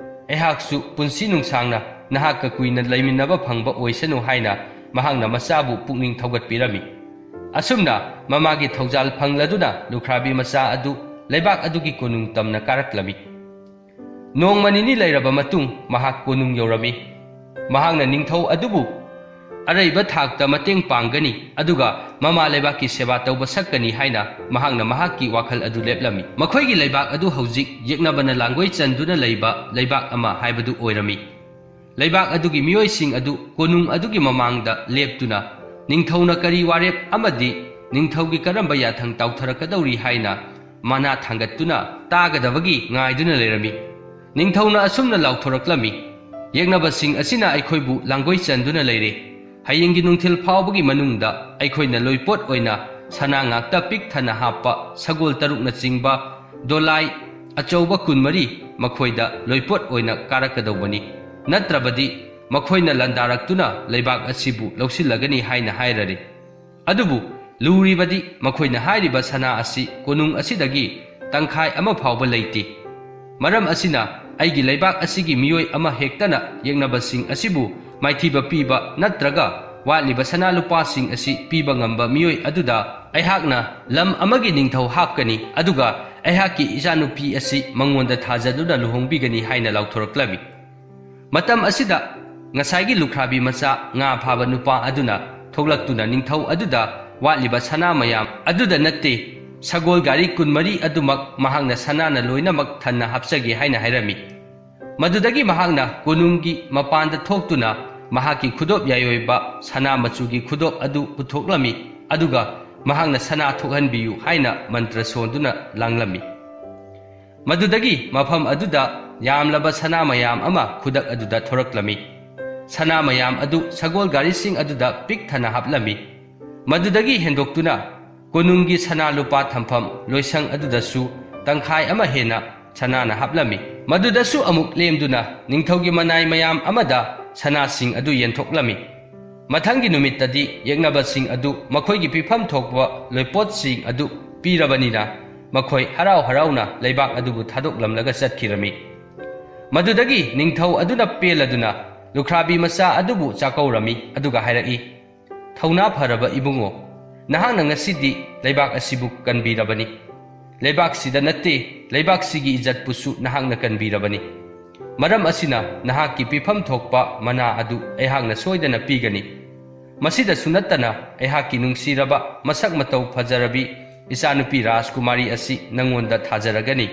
ꯑꯩꯍꯥꯛꯁꯨ ꯄꯨꯟꯁꯤ ꯅꯨꯡꯁꯥꯡꯅ ꯅꯍꯥꯛꯀ ꯀꯨꯏꯅ ꯂꯩꯃꯤꯟꯅꯕ ꯐꯪꯕ ꯑꯣꯏꯁꯅꯨ" ꯍꯥꯏꯅ ꯃꯍꯥꯛꯅ ꯃꯆꯥꯕꯨ ꯄꯨꯛꯅꯤꯡ ꯊꯧꯒꯠꯄꯤꯔꯝꯃꯤ꯫ ꯑꯁꯨꯝꯅ ꯃꯃꯥꯒꯤ ꯊꯧꯖꯥꯜ ꯐꯪꯂꯗꯨꯅ ꯂꯨꯈ꯭ꯔꯥꯕꯤ ꯃꯆꯥ ꯑꯗꯨ ꯂꯩꯕꯥꯛ ꯑꯗꯨꯒꯤ ꯀꯣꯅꯨꯡ ꯇꯝꯅ ꯀꯥꯔꯛꯂꯝꯃꯤ꯫ ꯅꯣꯡꯃ ꯅꯤꯅꯤ ꯂꯩꯔꯕ ꯃꯇꯨꯡ ꯃꯍꯥꯛ ꯀꯣꯅꯨꯡ ꯌꯧꯔꯝꯃꯤ꯫ ꯃꯍꯥꯛꯅ ꯅꯤꯡꯊꯧ ꯑꯗꯨꯕꯨ ꯑꯔꯩꯕ ꯊꯥꯛꯇ ꯃꯇꯦꯡ ꯄꯥꯡꯒꯅꯤ, ꯑꯗꯨꯒ ꯃꯃꯥ ꯂꯩꯕꯥꯛꯀꯤ ꯁꯦꯕꯥ ꯇꯧꯕ ꯁꯛꯀꯅꯤ ꯍꯥꯏꯅ ꯃꯍꯥꯛꯅ ꯃꯍꯥꯛꯀꯤ ꯋꯥꯈꯜ ꯑꯗꯨ ꯂꯦꯞꯂꯝꯃꯤ꯫ ꯃꯈꯣꯏꯒꯤ ꯂꯩꯕꯥꯛ ꯑꯗꯨ ꯍꯧꯖꯤꯛ ꯌꯦꯛꯅꯕꯅ ꯂꯥꯡꯒꯣꯏ ꯆꯟꯗꯨꯅ ꯂꯩꯕ ꯂꯩꯕꯥꯛ ꯑꯃ ꯍꯥꯏꯕꯗꯨ ꯑꯣꯏꯔꯝꯃꯤ꯫ ꯂꯩꯕꯥꯛ ꯑꯗꯨꯒꯤ ꯃꯤꯑꯣꯏꯁꯤꯡ ꯑꯗꯨ ꯀꯣꯅꯨꯡ ꯑꯗꯨꯒꯤ ꯃꯃꯥꯡꯗ ꯂꯦꯞꯇꯨꯅ ꯅꯤꯡꯊꯧꯅ ꯀꯔꯤ ꯋꯥꯔꯦꯞ ꯑꯃꯗꯤ ꯅꯤꯡꯊꯧꯒꯤ ꯀꯔꯝꯕ ꯌꯥꯊꯪ ꯇꯥꯎꯊꯔꯛꯀꯗꯧꯔꯤ ꯍꯥꯏꯅ ꯃꯅꯥ ꯊꯥꯡꯒꯠꯇꯨꯅ ꯇꯥꯒꯗꯕꯒꯤ ꯉꯥꯏꯗꯨꯅ ꯂꯩꯔꯝꯃꯤ꯫ ꯅꯤꯡꯊꯧꯅ ꯑꯁꯨꯝꯅ ꯂꯥꯎꯊꯣꯔꯛꯂꯝꯃꯤ, "ꯌꯦꯛꯅꯕꯁꯤꯡ ꯑꯁꯤꯅ ꯑꯩꯈꯣꯏꯕꯨ ꯂꯥꯡꯒꯣꯏ ꯆꯟꯗꯨꯅ ꯂꯩꯔꯦ꯫ ꯍꯌꯦꯡꯒꯤ ꯅꯨꯡꯊꯤꯜ ꯐꯥꯎꯕꯒꯤ ꯃꯅꯨꯡꯗ ꯑꯩꯈꯣꯏꯅ ꯂꯣꯏꯄꯣꯠ ꯑꯣꯏꯅ ꯁꯅꯥ ꯉꯥꯛꯇ ꯄꯤꯛ ꯊꯟꯅ ꯍꯥꯞꯄ ꯁꯒꯣꯜ ꯇꯔꯨꯛꯅꯆꯤꯡꯕ ꯗꯣꯂꯥꯏ ꯑꯆꯧꯕ ꯀꯨꯟꯃꯔꯤ ꯃꯈꯣꯏꯗ ꯂꯣꯏꯄꯣꯠ ꯑꯣꯏꯅ ꯀꯥꯔꯛꯀꯗꯧꯕꯅꯤ꯫ ꯅꯠꯇ꯭ꯔꯕꯗꯤ ꯃꯈꯣꯏꯅ ꯂꯥꯟꯗꯥꯔꯛꯇꯨꯅ ꯂꯩꯕꯥꯛ ꯑꯁꯤꯕꯨ ꯂꯧꯁꯤꯜꯂꯒꯅꯤ" ꯍꯥꯏꯅ ꯍꯥꯏꯔꯔꯦ꯫ ꯑꯗꯨꯕꯨ ꯂꯨꯔꯤꯕꯗꯤ ꯃꯈꯣꯏꯅ ꯍꯥꯏꯔꯤꯕ ꯁꯅꯥ ꯑꯁꯤ ꯀꯣꯅꯨꯡ ꯑꯁꯤꯗꯒꯤ ꯇꯪꯈꯥꯏ ꯑꯃ ꯐꯥꯎꯕ ꯂꯩꯇꯦ꯫ ꯃꯔꯝ ꯑꯁꯤꯅ ꯑꯩꯒꯤ ꯂꯩꯕꯥꯛ ꯑꯁꯤꯒꯤ ꯃꯤꯑꯣꯏ ꯑꯃ ꯍꯦꯛꯇꯅ ꯌꯦꯛꯅꯕꯁꯤꯡ ꯑꯁꯤꯕꯨ ꯃꯥꯏꯊꯤꯕ ꯄꯤꯕ ꯅꯠꯇ꯭ꯔꯒ ꯋꯥꯠꯂꯤꯕ ꯁꯅꯥ ꯂꯨꯄꯥꯁꯤꯡ ꯑꯁꯤ ꯄꯤꯕ ꯉꯝꯕ ꯃꯤꯑꯣꯏ ꯑꯗꯨꯗ ꯑꯩꯍꯥꯛꯅ ꯂꯝ ꯑꯃꯒꯤ ꯅꯤꯡꯊꯧ ꯍꯥꯞꯀꯅꯤ, ꯑꯗꯨꯒ ꯑꯩꯍꯥꯛꯀꯤ ꯏꯆꯥꯅꯨꯄꯤ ꯑꯁꯤ ꯃꯉꯣꯟꯗ ꯊꯥꯖꯗꯨꯅ ꯂꯨꯍꯣꯡꯕꯤꯒꯅꯤ ꯍꯥꯏꯅ ꯂꯥꯎꯊꯣꯔꯛꯂꯝꯃꯤ꯫ ꯃꯇꯝ ꯑꯁꯤꯗ ꯉꯁꯥꯏꯒꯤ ꯂꯨꯈ꯭ꯔꯥꯕꯤ ꯃꯆꯥ ꯉꯥ ꯐꯥꯕ ꯅꯨꯄꯥ ꯑꯗꯨꯅ ꯊꯣꯛꯂꯛꯇꯨꯅ ꯅꯤꯡꯊꯧ ꯑꯗꯨꯗ ꯋꯥꯠꯂꯤꯕ ꯁꯅꯥ ꯃꯌꯥꯝ ꯑꯗꯨꯗ ꯅꯠꯇꯦ, ꯁꯒꯣꯜ ꯒꯥꯔꯤ ꯀꯨꯟꯃꯔꯤ ꯑꯗꯨꯃꯛ ꯃꯍꯥꯛꯅ ꯁꯅꯥꯅ ꯂꯣꯏꯅꯃꯛ ꯊꯟꯅ ꯍꯥꯞꯆꯒꯦ ꯍꯥꯏꯅ ꯍꯥꯏꯔꯝꯃꯤ꯫ ꯃꯗꯨꯗꯒꯤ ꯃꯍꯥꯛꯅ ꯀꯣꯅꯨꯡꯒꯤ ꯃꯄꯥꯟꯗ ꯊꯣꯛꯇꯨꯅ ꯃꯍꯥꯛꯀꯤ ꯈꯨꯗꯣꯞ ꯌꯥꯏꯑꯣꯏꯕ ꯁꯅꯥ ꯃꯆꯨꯒꯤ ꯈꯨꯗꯣꯞ ꯑꯗꯨ ꯄꯨꯊꯣꯛꯂꯝꯃꯤ, ꯑꯗꯨꯒ ꯃꯍꯥꯛꯅ ꯁꯅꯥ ꯊꯣꯛꯍꯟꯕꯤꯌꯨ ꯍꯥꯏꯅ ꯃꯟꯇ꯭ꯔ ꯁꯣꯟꯗꯨꯅ ꯂꯥꯡꯂꯝꯃꯤ꯫ ꯃꯗꯨꯗꯒꯤ ꯃꯐꯝ ꯑꯗꯨꯗ ꯌꯥꯝꯂꯕ ꯁꯅꯥ ꯃꯌꯥꯝ ꯑꯃ ꯈꯨꯗꯛ ꯑꯗꯨꯗ ꯊꯣꯔꯛꯂꯝꯃꯤ꯫ ꯁꯅꯥ ꯃꯌꯥꯝ ꯑꯗꯨ ꯁꯒꯣꯜ ꯒꯥꯔꯤꯁꯤꯡ ꯑꯗꯨꯗ ꯄꯤꯛ ꯊꯟꯅ ꯍꯥꯞꯂꯝꯃꯤ꯫ ꯃꯗꯨꯗꯒꯤ ꯍꯦꯟꯗꯣꯛꯇꯨꯅ ꯀꯣꯅꯨꯡꯒꯤ ꯁꯅꯥ ꯂꯨꯄꯥ ꯊꯝꯐꯝ ꯂꯣꯏꯁꯪ ꯑꯗꯨꯗꯁꯨ ꯇꯪꯈꯥꯏ ꯑꯃ ꯍꯦꯟꯅ ꯁꯅꯥꯅ ꯍꯥꯞꯂꯝꯃꯤ꯫ ꯃꯗꯨꯗꯁꯨ ꯑꯃꯨꯛ ꯂꯦꯝꯗꯨꯅ ꯅꯤꯡꯊꯧꯒꯤ ꯃꯅꯥꯏ ꯃꯌꯥꯝ ꯑꯃꯗ ꯁꯅꯥꯁꯤꯡ ꯑꯗꯨ ꯌꯦꯟꯊꯣꯛꯂꯝꯃꯤ꯫ ꯃꯊꯪꯒꯤ ꯅꯨꯃꯤꯠꯇꯗꯤ ꯌꯦꯛꯅꯕꯁꯤꯡ ꯑꯗꯨ ꯃꯈꯣꯏꯒꯤ ꯄꯤꯐꯝ ꯊꯣꯛꯄ ꯂꯣꯏꯄꯣꯠꯁꯤꯡ ꯑꯗꯨ ꯄꯤꯔꯕꯅꯤꯅ, ꯃꯈꯣꯏ ꯍꯔꯥꯎ ꯍꯔꯥꯎꯅ ꯂꯩꯕꯥꯛ ꯑꯗꯨꯕꯨ ꯊꯥꯗꯣꯛꯂꯝꯂꯒ ꯆꯠꯈꯤꯔꯝꯃꯤ꯫ ꯃꯗꯨꯗꯒꯤ ꯅꯤꯡꯊꯧ ꯑꯗꯨꯅ ꯄꯦꯜꯂꯗꯨꯅ ꯂꯨꯈ꯭ꯔꯥꯕꯤ ꯃꯆꯥ ꯑꯗꯨꯕꯨ ꯆꯥꯛꯀꯧꯔꯝꯃꯤ, ꯑꯗꯨꯒ ꯍꯥꯏꯔꯛꯏ, "ꯊꯧꯅꯥ ꯐꯔꯕ ꯏꯕꯨꯡꯉꯣ, ꯅꯍꯥꯛꯅ ꯉꯁꯤꯗꯤ ꯂꯩꯕꯥꯛ ꯑꯁꯤꯕꯨ ꯀꯟꯕꯤꯔꯕꯅꯤ꯫ ꯂꯩꯕꯥꯛꯁꯤꯗ ꯅꯠꯇꯦ, ꯂꯩꯕꯥꯛꯁꯤꯒꯤ ꯏꯖꯠꯄꯨꯁꯨ ꯅꯍꯥꯛꯅ ꯀꯟꯕꯤꯔꯕꯅꯤ꯫ ꯃꯔꯝ ꯑꯁꯤꯅ ꯅꯍꯥꯛꯀꯤ ꯄꯤꯐꯝ ꯊꯣꯛꯄ ꯃꯅꯥ ꯑꯗꯨ ꯑꯩꯍꯥꯛꯅ ꯁꯣꯏꯗꯅ ꯄꯤꯒꯅꯤ꯫ ꯃꯁꯤꯗꯁꯨ ꯅꯠꯇꯅ, ꯑꯩꯍꯥꯛꯀꯤ ꯅꯨꯡꯁꯤꯔꯕ, ꯃꯁꯛ ꯃꯇꯧ ꯐꯖꯔꯕꯤ ꯏꯆꯥꯅꯨꯄꯤ ꯔꯥꯖꯀꯨꯃꯥꯔꯤ ꯑꯁꯤ ꯅꯪꯉꯣꯟꯗ ꯊꯥꯖꯔꯒꯅꯤ,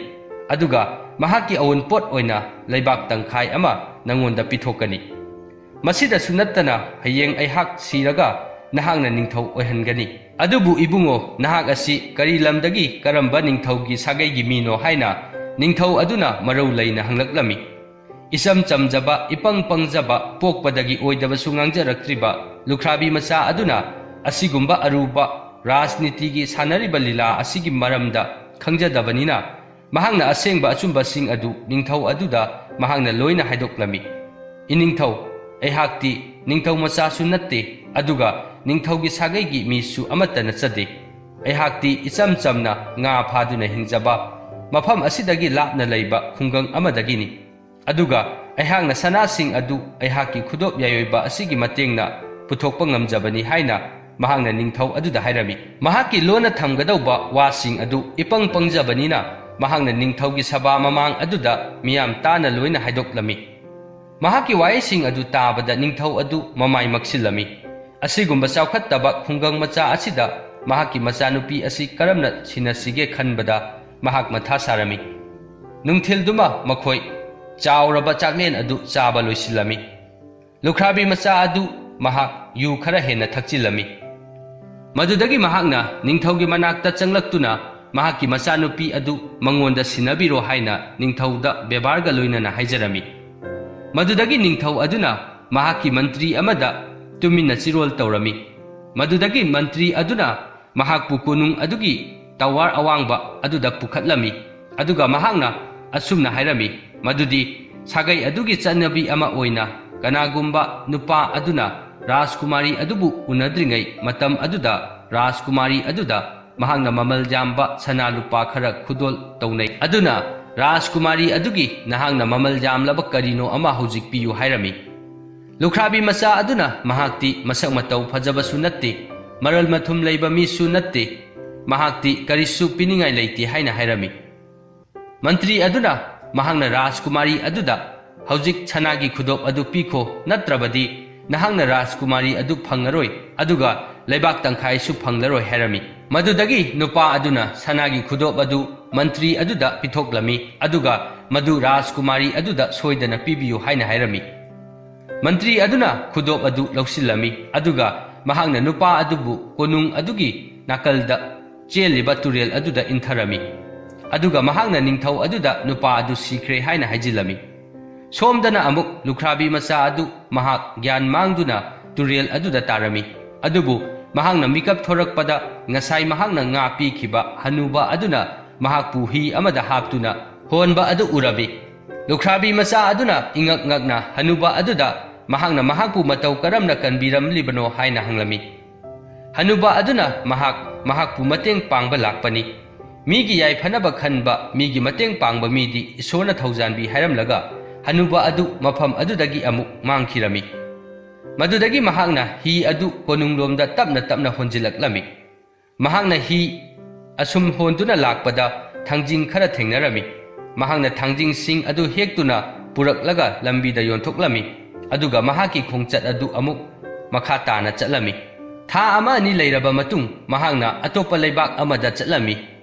ꯑꯗꯨꯒ ꯃꯍꯥꯛꯀꯤ ꯑꯋꯨꯟꯄꯣꯠ ꯑꯣꯏꯅ ꯂꯩꯕꯥꯛ ꯇꯪꯈꯥꯏ ꯑꯃ ꯅꯪꯉꯣꯟꯗ ꯄꯤꯊꯣꯛꯀꯅꯤ꯫ ꯃꯁꯤꯗꯁꯨ ꯅꯠꯇꯅ, ꯍꯌꯦꯡ ꯑꯩꯍꯥꯛ ꯁꯤꯔꯒ ꯅꯍꯥꯛꯅ ꯅꯤꯡꯊꯧ ꯑꯣꯏꯍꯟꯒꯅꯤ꯫ ꯑꯗꯨꯕꯨ ꯏꯕꯨꯡꯉꯣ, ꯅꯍꯥꯛ ꯑꯁꯤ ꯀꯔꯤ ꯂꯝꯗꯒꯤ ꯀꯔꯝꯕ ꯅꯤꯡꯊꯧꯒꯤ ꯁꯥꯒꯩꯒꯤ ꯃꯤꯅꯣ?" ꯍꯥꯏꯅ ꯅꯤꯡꯊꯧ ꯑꯗꯨꯅ ꯃꯔꯧ ꯂꯩꯅ ꯍꯪꯂꯛꯂꯝꯃꯤ꯫ "ꯏꯆꯝ ꯆꯝꯖꯕ, ꯏꯄꯪ ꯄꯪꯖꯕ, ꯄꯣꯛꯄꯗꯒꯤ ꯑꯣꯏꯗꯕꯁꯨ ꯉꯥꯡꯖꯔꯛꯇ꯭ꯔꯤꯕ ꯂꯨꯈ꯭ꯔꯥꯕꯤ ꯃꯆꯥ ꯑꯗꯨꯅ ꯑꯁꯤꯒꯨꯝꯕ ꯑꯔꯨꯕ ꯔꯥꯖꯅꯤꯇꯤꯒꯤ ꯁꯥꯟꯅꯔꯤꯕ ꯂꯤꯂꯥ ꯑꯁꯤꯒꯤ ꯃꯔꯝꯗ ꯈꯪꯖꯗꯕꯅꯤꯅ, ꯃꯍꯥꯛꯅ ꯑꯁꯦꯡꯕ ꯑꯆꯨꯝꯕꯁꯤꯡ ꯑꯗꯨ ꯅꯤꯡꯊꯧ ꯑꯗꯨꯗ ꯃꯍꯥꯛꯅ ꯂꯣꯏꯅ ꯍꯥꯏꯗꯣꯛꯂꯝꯃꯤ꯫ ꯏꯅꯤꯡꯊꯧ, ꯑꯩꯍꯥꯛꯇꯤ ꯅꯤꯡꯊꯧ ꯃꯆꯥꯁꯨ ꯅꯠꯇꯦ, ꯑꯗꯨꯒ ꯅꯤꯡꯊꯧꯒꯤ ꯁꯥꯒꯩꯒꯤ ꯃꯤꯁꯨ ꯑꯃꯠꯇ ꯅꯠꯆꯗꯦ꯫ ꯑꯩꯍꯥꯛꯇꯤ ꯏꯆꯝ ꯆꯝꯅ ꯉꯥ ꯐꯥꯗꯨꯅ ꯍꯤꯡꯖꯕ, ꯃꯐꯝ ꯑꯁꯤꯗꯒꯤ ꯂꯥꯞꯅ ꯂꯩꯕ ꯈꯨꯡꯒꯪ ꯑꯃꯗꯒꯤꯅꯤ꯫ ꯑꯗꯨꯒ ꯑꯩꯍꯥꯛꯅ ꯁꯅꯥꯁꯤꯡ ꯑꯗꯨ ꯑꯩꯍꯥꯛꯀꯤ ꯈꯨꯗꯣꯞ ꯌꯥꯏꯑꯣꯏꯕ ꯑꯁꯤꯒꯤ ꯃꯇꯦꯡꯅ ꯄꯨꯊꯣꯛꯄ ꯉꯝꯖꯕꯅꯤ" ꯍꯥꯏꯅ ꯃꯍꯥꯛꯅ ꯅꯤꯡꯊꯧ ꯑꯗꯨꯗ ꯍꯥꯏꯔꯝꯃꯤ꯫ ꯃꯍꯥꯛꯀꯤ ꯂꯣꯟꯅ ꯊꯝꯒꯗꯧꯕ ꯋꯥꯁꯤꯡ ꯑꯗꯨ ꯏꯄꯪ ꯄꯪꯖꯕꯅꯤꯅ, ꯃꯍꯥꯛꯅ ꯅꯤꯡꯊꯧꯒꯤ ꯁꯚꯥ ꯃꯃꯥꯡ ꯑꯗꯨꯗ ꯃꯤꯌꯥꯝ ꯇꯥꯅ ꯂꯣꯏꯅ ꯍꯥꯏꯗꯣꯛꯂꯝꯃꯤ꯫ ꯃꯍꯥꯛꯀꯤ ꯋꯥꯍꯩꯁꯤꯡ ꯑꯗꯨ ꯇꯥꯕꯗ ꯅꯤꯡꯊꯧ ꯑꯗꯨ ꯃꯃꯥꯏ ꯃꯛꯁꯤꯜꯂꯝꯃꯤ꯫ ꯑꯁꯤꯒꯨꯝꯕ ꯆꯥꯎꯈꯠꯇꯕ ꯈꯨꯡꯒꯪ ꯃꯆꯥ ꯑꯁꯤꯗ ꯃꯍꯥꯛꯀꯤ ꯃꯆꯥꯅꯨꯄꯤ ꯑꯁꯤ ꯀꯔꯝꯅ ꯁꯤꯟꯅꯁꯤꯒꯦ ꯈꯟꯕꯗ ꯃꯍꯥꯛ ꯃꯊꯥ ꯁꯥꯔꯝꯃꯤ꯫ ꯅꯨꯡꯊꯤꯜꯗꯨꯃ ꯃꯈꯣꯏ ꯆꯥꯎꯔꯕ ꯆꯥꯛꯂꯦꯟ ꯑꯗꯨ ꯆꯥꯕ ꯂꯣꯏꯁꯤꯜꯂꯝꯃꯤ꯫ ꯂꯨꯈ꯭ꯔꯥꯕꯤ ꯃꯆꯥ ꯑꯗꯨ ꯃꯍꯥꯛ ꯌꯨ ꯈꯔ ꯍꯦꯟꯅ ꯊꯛꯆꯤꯜꯂꯝꯃꯤ꯫ ꯃꯗꯨꯗꯒꯤ ꯃꯍꯥꯛꯅ ꯅꯤꯡꯊꯧꯒꯤ ꯃꯅꯥꯛꯇ ꯆꯪꯂꯛꯇꯨꯅ ꯃꯍꯥꯛꯀꯤ ꯃꯆꯥꯅꯨꯄꯤ ꯑꯗꯨ ꯃꯉꯣꯟꯗ ꯁꯤꯟꯅꯕꯤꯔꯣ ꯍꯥꯏꯅ ꯅꯤꯡꯊꯧꯗ ꯕꯦꯕꯥꯔꯒ ꯂꯣꯏꯅꯅ ꯍꯥꯏꯖꯔꯝꯃꯤ꯫ ꯃꯗꯨꯗꯒꯤ ꯅꯤꯡꯊꯧ ꯑꯗꯨꯅ ꯃꯍꯥꯛꯀꯤ ꯃꯟꯇ꯭ꯔꯤ ꯑꯃꯗ ꯇꯨꯃꯤꯟꯅ ꯆꯤꯔꯣꯜ ꯇꯧꯔꯝꯃꯤ꯫ ꯃꯗꯨꯗꯒꯤ ꯃꯟꯇ꯭ꯔꯤ ꯑꯗꯨꯅ ꯃꯍꯥꯛꯄꯨ ꯀꯣꯅꯨꯡ ꯑꯗꯨꯒꯤ ꯇꯋꯥꯔ ꯑꯋꯥꯡꯕ ꯑꯗꯨꯗ ꯄꯨꯈꯠꯂꯝꯃꯤ, ꯑꯗꯨꯒ ꯃꯍꯥꯛꯅ ꯑꯁꯨꯝꯅ ꯍꯥꯏꯔꯝꯃꯤ, ꯃꯗꯨꯗꯤ ꯁꯥꯒꯩ ꯑꯗꯨꯒꯤ ꯆꯠꯅꯕꯤ ꯑꯃ ꯑꯣꯏꯅ ꯀꯅꯥꯒꯨꯝꯕ ꯅꯨꯄꯥ ꯑꯗꯨꯅ ꯔꯥꯖꯀꯨꯃꯥꯔꯤ ꯑꯗꯨꯕꯨ ꯎꯅꯗ꯭ꯔꯤꯉꯩ ꯃꯇꯝ ꯑꯗꯨꯗ ꯔꯥꯖꯀꯨꯃꯥꯔꯤ ꯑꯗꯨꯗ ꯃꯍꯥꯛꯅ ꯃꯃꯜ ꯌꯥꯝꯕ ꯁꯅꯥ ꯂꯨꯄꯥ ꯈꯔ ꯈꯨꯗꯣꯜ ꯇꯧꯅꯩ꯫ ꯑꯗꯨꯅ ꯔꯥꯖꯀꯨꯃꯥꯔꯤ ꯑꯗꯨꯒꯤ "ꯅꯍꯥꯛꯅ ꯃꯃꯜ ꯌꯥꯝꯂꯕ ꯀꯔꯤꯅꯣ ꯑꯃ ꯍꯧꯖꯤꯛ ꯄꯤꯌꯨ" ꯍꯥꯏꯔꯝꯃꯤ꯫ ꯂꯨꯈ꯭ꯔꯥꯕꯤ ꯃꯆꯥ ꯑꯗꯨꯅ ꯃꯍꯥꯛꯇꯤ ꯃꯁꯛ ꯃꯇꯧ ꯐꯖꯕꯁꯨ ꯅꯠꯇꯦ, ꯃꯔꯜ ꯃꯊꯨꯝ ꯂꯩꯕ ꯃꯤꯁꯨ ꯅꯠꯇꯦ, ꯃꯍꯥꯛꯇꯤ ꯀꯔꯤꯁꯨ ꯄꯤꯅꯤꯡꯉꯥꯏ ꯂꯩꯇꯦ ꯍꯥꯏꯅ ꯍꯥꯏꯔꯝꯃꯤ꯫ ꯃꯟꯇ꯭ꯔꯤ ꯑꯗꯨꯅ ꯃꯍꯥꯛꯅ ꯔꯥꯖꯀꯨꯃꯥꯔꯤ ꯑꯗꯨꯗ "ꯍꯧꯖꯤꯛ ꯁꯅꯥꯒꯤ ꯈꯨꯗꯣꯞ ꯑꯗꯨ ꯄꯤꯈꯣ, ꯅꯠꯇ꯭ꯔꯕꯗꯤ ꯅꯍꯥꯛꯅ ꯔꯥꯖꯀꯨꯃꯥꯔꯤ ꯑꯗꯨ ꯐꯪꯉꯔꯣꯏ, ꯑꯗꯨꯒ ꯂꯩꯕꯥꯛ ꯇꯪꯈꯥꯏꯁꯨ ꯐꯪꯂꯔꯣꯏ" ꯍꯥꯏꯔꯝꯃꯤ꯫ ꯃꯗꯨꯗꯒꯤ ꯅꯨꯄꯥ ꯑꯗꯨꯅ ꯁꯅꯥꯒꯤ ꯈꯨꯗꯣꯞ ꯑꯗꯨ ꯃꯟꯇ꯭ꯔꯤ ꯑꯗꯨꯗ ꯄꯤꯊꯣꯛꯂꯝꯃꯤ, ꯑꯗꯨꯒ ꯃꯗꯨ ꯔꯥꯖꯀꯨꯃꯥꯔꯤ ꯑꯗꯨꯗ ꯁꯣꯏꯗꯅ ꯄꯤꯕꯤꯌꯨ ꯍꯥꯏꯅ ꯍꯥꯏꯔꯝꯃꯤ꯫ ꯃꯟꯇ꯭ꯔꯤ ꯑꯗꯨꯅ ꯈꯨꯗꯣꯞ ꯑꯗꯨ ꯂꯧꯁꯤꯜꯂꯝꯃꯤ, ꯑꯗꯨꯒ ꯃꯍꯥꯛꯅ ꯅꯨꯄꯥ ꯑꯗꯨꯕꯨ ꯀꯣꯅꯨꯡ ꯑꯗꯨꯒꯤ ꯅꯥꯀꯜꯗ ꯆꯦꯜꯂꯤꯕ ꯇꯨꯔꯦꯜ ꯑꯗꯨꯗ ꯏꯟꯊꯔꯝꯃꯤ꯫ ꯑꯗꯨꯒ ꯃꯍꯥꯛꯅ ꯅꯤꯡꯊꯧ ꯑꯗꯨꯗ ꯅꯨꯄꯥ ꯑꯗꯨ ꯁꯤꯈ꯭ꯔꯦ ꯍꯥꯏꯅ ꯍꯥꯏꯖꯤꯜꯂꯝꯃꯤ꯫ ꯁꯣꯝꯗꯅ ꯑꯃꯨꯛ ꯂꯨꯈ꯭ꯔꯥꯕꯤ ꯃꯆꯥ ꯑꯗꯨ ꯃꯍꯥꯛ ꯒ꯭ꯌꯥꯟ ꯃꯥꯡꯗꯨꯅ ꯇꯨꯔꯦꯜ ꯑꯗꯨꯗ ꯇꯥꯔꯝꯃꯤ꯫ ꯑꯗꯨꯕꯨ ꯃꯍꯥꯛꯅ ꯃꯤꯀꯞ ꯊꯣꯔꯛꯄꯗ ꯉꯁꯥꯏ ꯃꯍꯥꯛꯅ ꯉꯥ ꯄꯤꯈꯤꯕ ꯍꯅꯨꯕ ꯑꯗꯨꯅ ꯃꯍꯥꯛꯄꯨ ꯍꯤ ꯑꯃꯗ ꯍꯥꯞꯇꯨꯅ ꯍꯣꯟꯕ ꯑꯗꯨ ꯎꯔꯝꯃꯤ꯫ ꯂꯨꯈ꯭ꯔꯥꯕꯤ ꯃꯆꯥ ꯑꯗꯨꯅ ꯏꯉꯛ ꯉꯛꯅ ꯍꯅꯨꯕ ꯑꯗꯨꯗ ꯃꯍꯥꯛꯅ ꯃꯍꯥꯛꯄꯨ ꯃꯇꯧ ꯀꯔꯝꯅ ꯀꯟꯕꯤꯔꯝꯂꯤꯕꯅꯣ ꯍꯥꯏꯅ ꯍꯪꯂꯝꯃꯤ꯫ ꯍꯅꯨꯕ ꯑꯗꯨꯅ ꯃꯍꯥꯛ ꯃꯍꯥꯛꯄꯨ ꯃꯇꯦꯡ ꯄꯥꯡꯕ ꯂꯥꯛꯄꯅꯤ, ꯃꯤꯒꯤ ꯌꯥꯏꯐꯅꯕ ꯈꯟꯕ, ꯃꯤꯒꯤ ꯃꯇꯦꯡ ꯄꯥꯡꯕ ꯃꯤꯗꯤ ꯏꯁꯣꯔꯅ ꯊꯧꯖꯥꯟꯕꯤ ꯍꯥꯏꯔꯝꯂꯒ ꯍꯅꯨꯕ ꯑꯗꯨ ꯃꯐꯝ ꯑꯗꯨꯗꯒꯤ ꯑꯃꯨꯛ ꯃꯥꯡꯈꯤꯔꯝꯃꯤ꯫ ꯃꯗꯨꯗꯒꯤ ꯃꯍꯥꯛꯅ ꯍꯤ ꯑꯗꯨ ꯀꯣꯅꯨꯡꯂꯣꯝꯗ ꯇꯞꯅ ꯇꯞꯅ ꯍꯣꯟꯖꯤꯜꯂꯛꯂꯝꯃꯤ꯫ ꯃꯍꯥꯛꯅ ꯍꯤ ꯑꯁꯨꯝ ꯍꯣꯟꯗꯨꯅ ꯂꯥꯛꯄꯗ ꯊꯥꯡꯖꯤꯡ ꯈꯔ ꯊꯦꯡꯅꯔꯝꯃꯤ꯫ ꯃꯍꯥꯛꯅ ꯊꯥꯡꯖꯤꯡꯁꯤꯡ ꯑꯗꯨ ꯍꯦꯛꯇꯨꯅ ꯄꯨꯔꯛꯂꯒ ꯂꯝꯕꯤꯗ ꯌꯣꯟꯊꯣꯛꯂꯝꯃꯤ, ꯑꯗꯨꯒ ꯃꯍꯥꯛꯀꯤ ꯈꯣꯡꯆꯠ ꯑꯗꯨ ꯑꯃꯨꯛ ꯃꯈꯥ ꯇꯥꯅ ꯆꯠꯂꯝꯃꯤ꯫ ꯊꯥ ꯑꯃ ꯑꯅꯤ ꯂꯩꯔꯕ ꯃꯇꯨꯡ ꯃꯍꯥꯛꯅ ꯑꯇꯣꯞꯄ ꯂꯩꯕꯥꯛ ꯑꯃꯗ ꯆꯠꯂꯝꯃꯤ꯫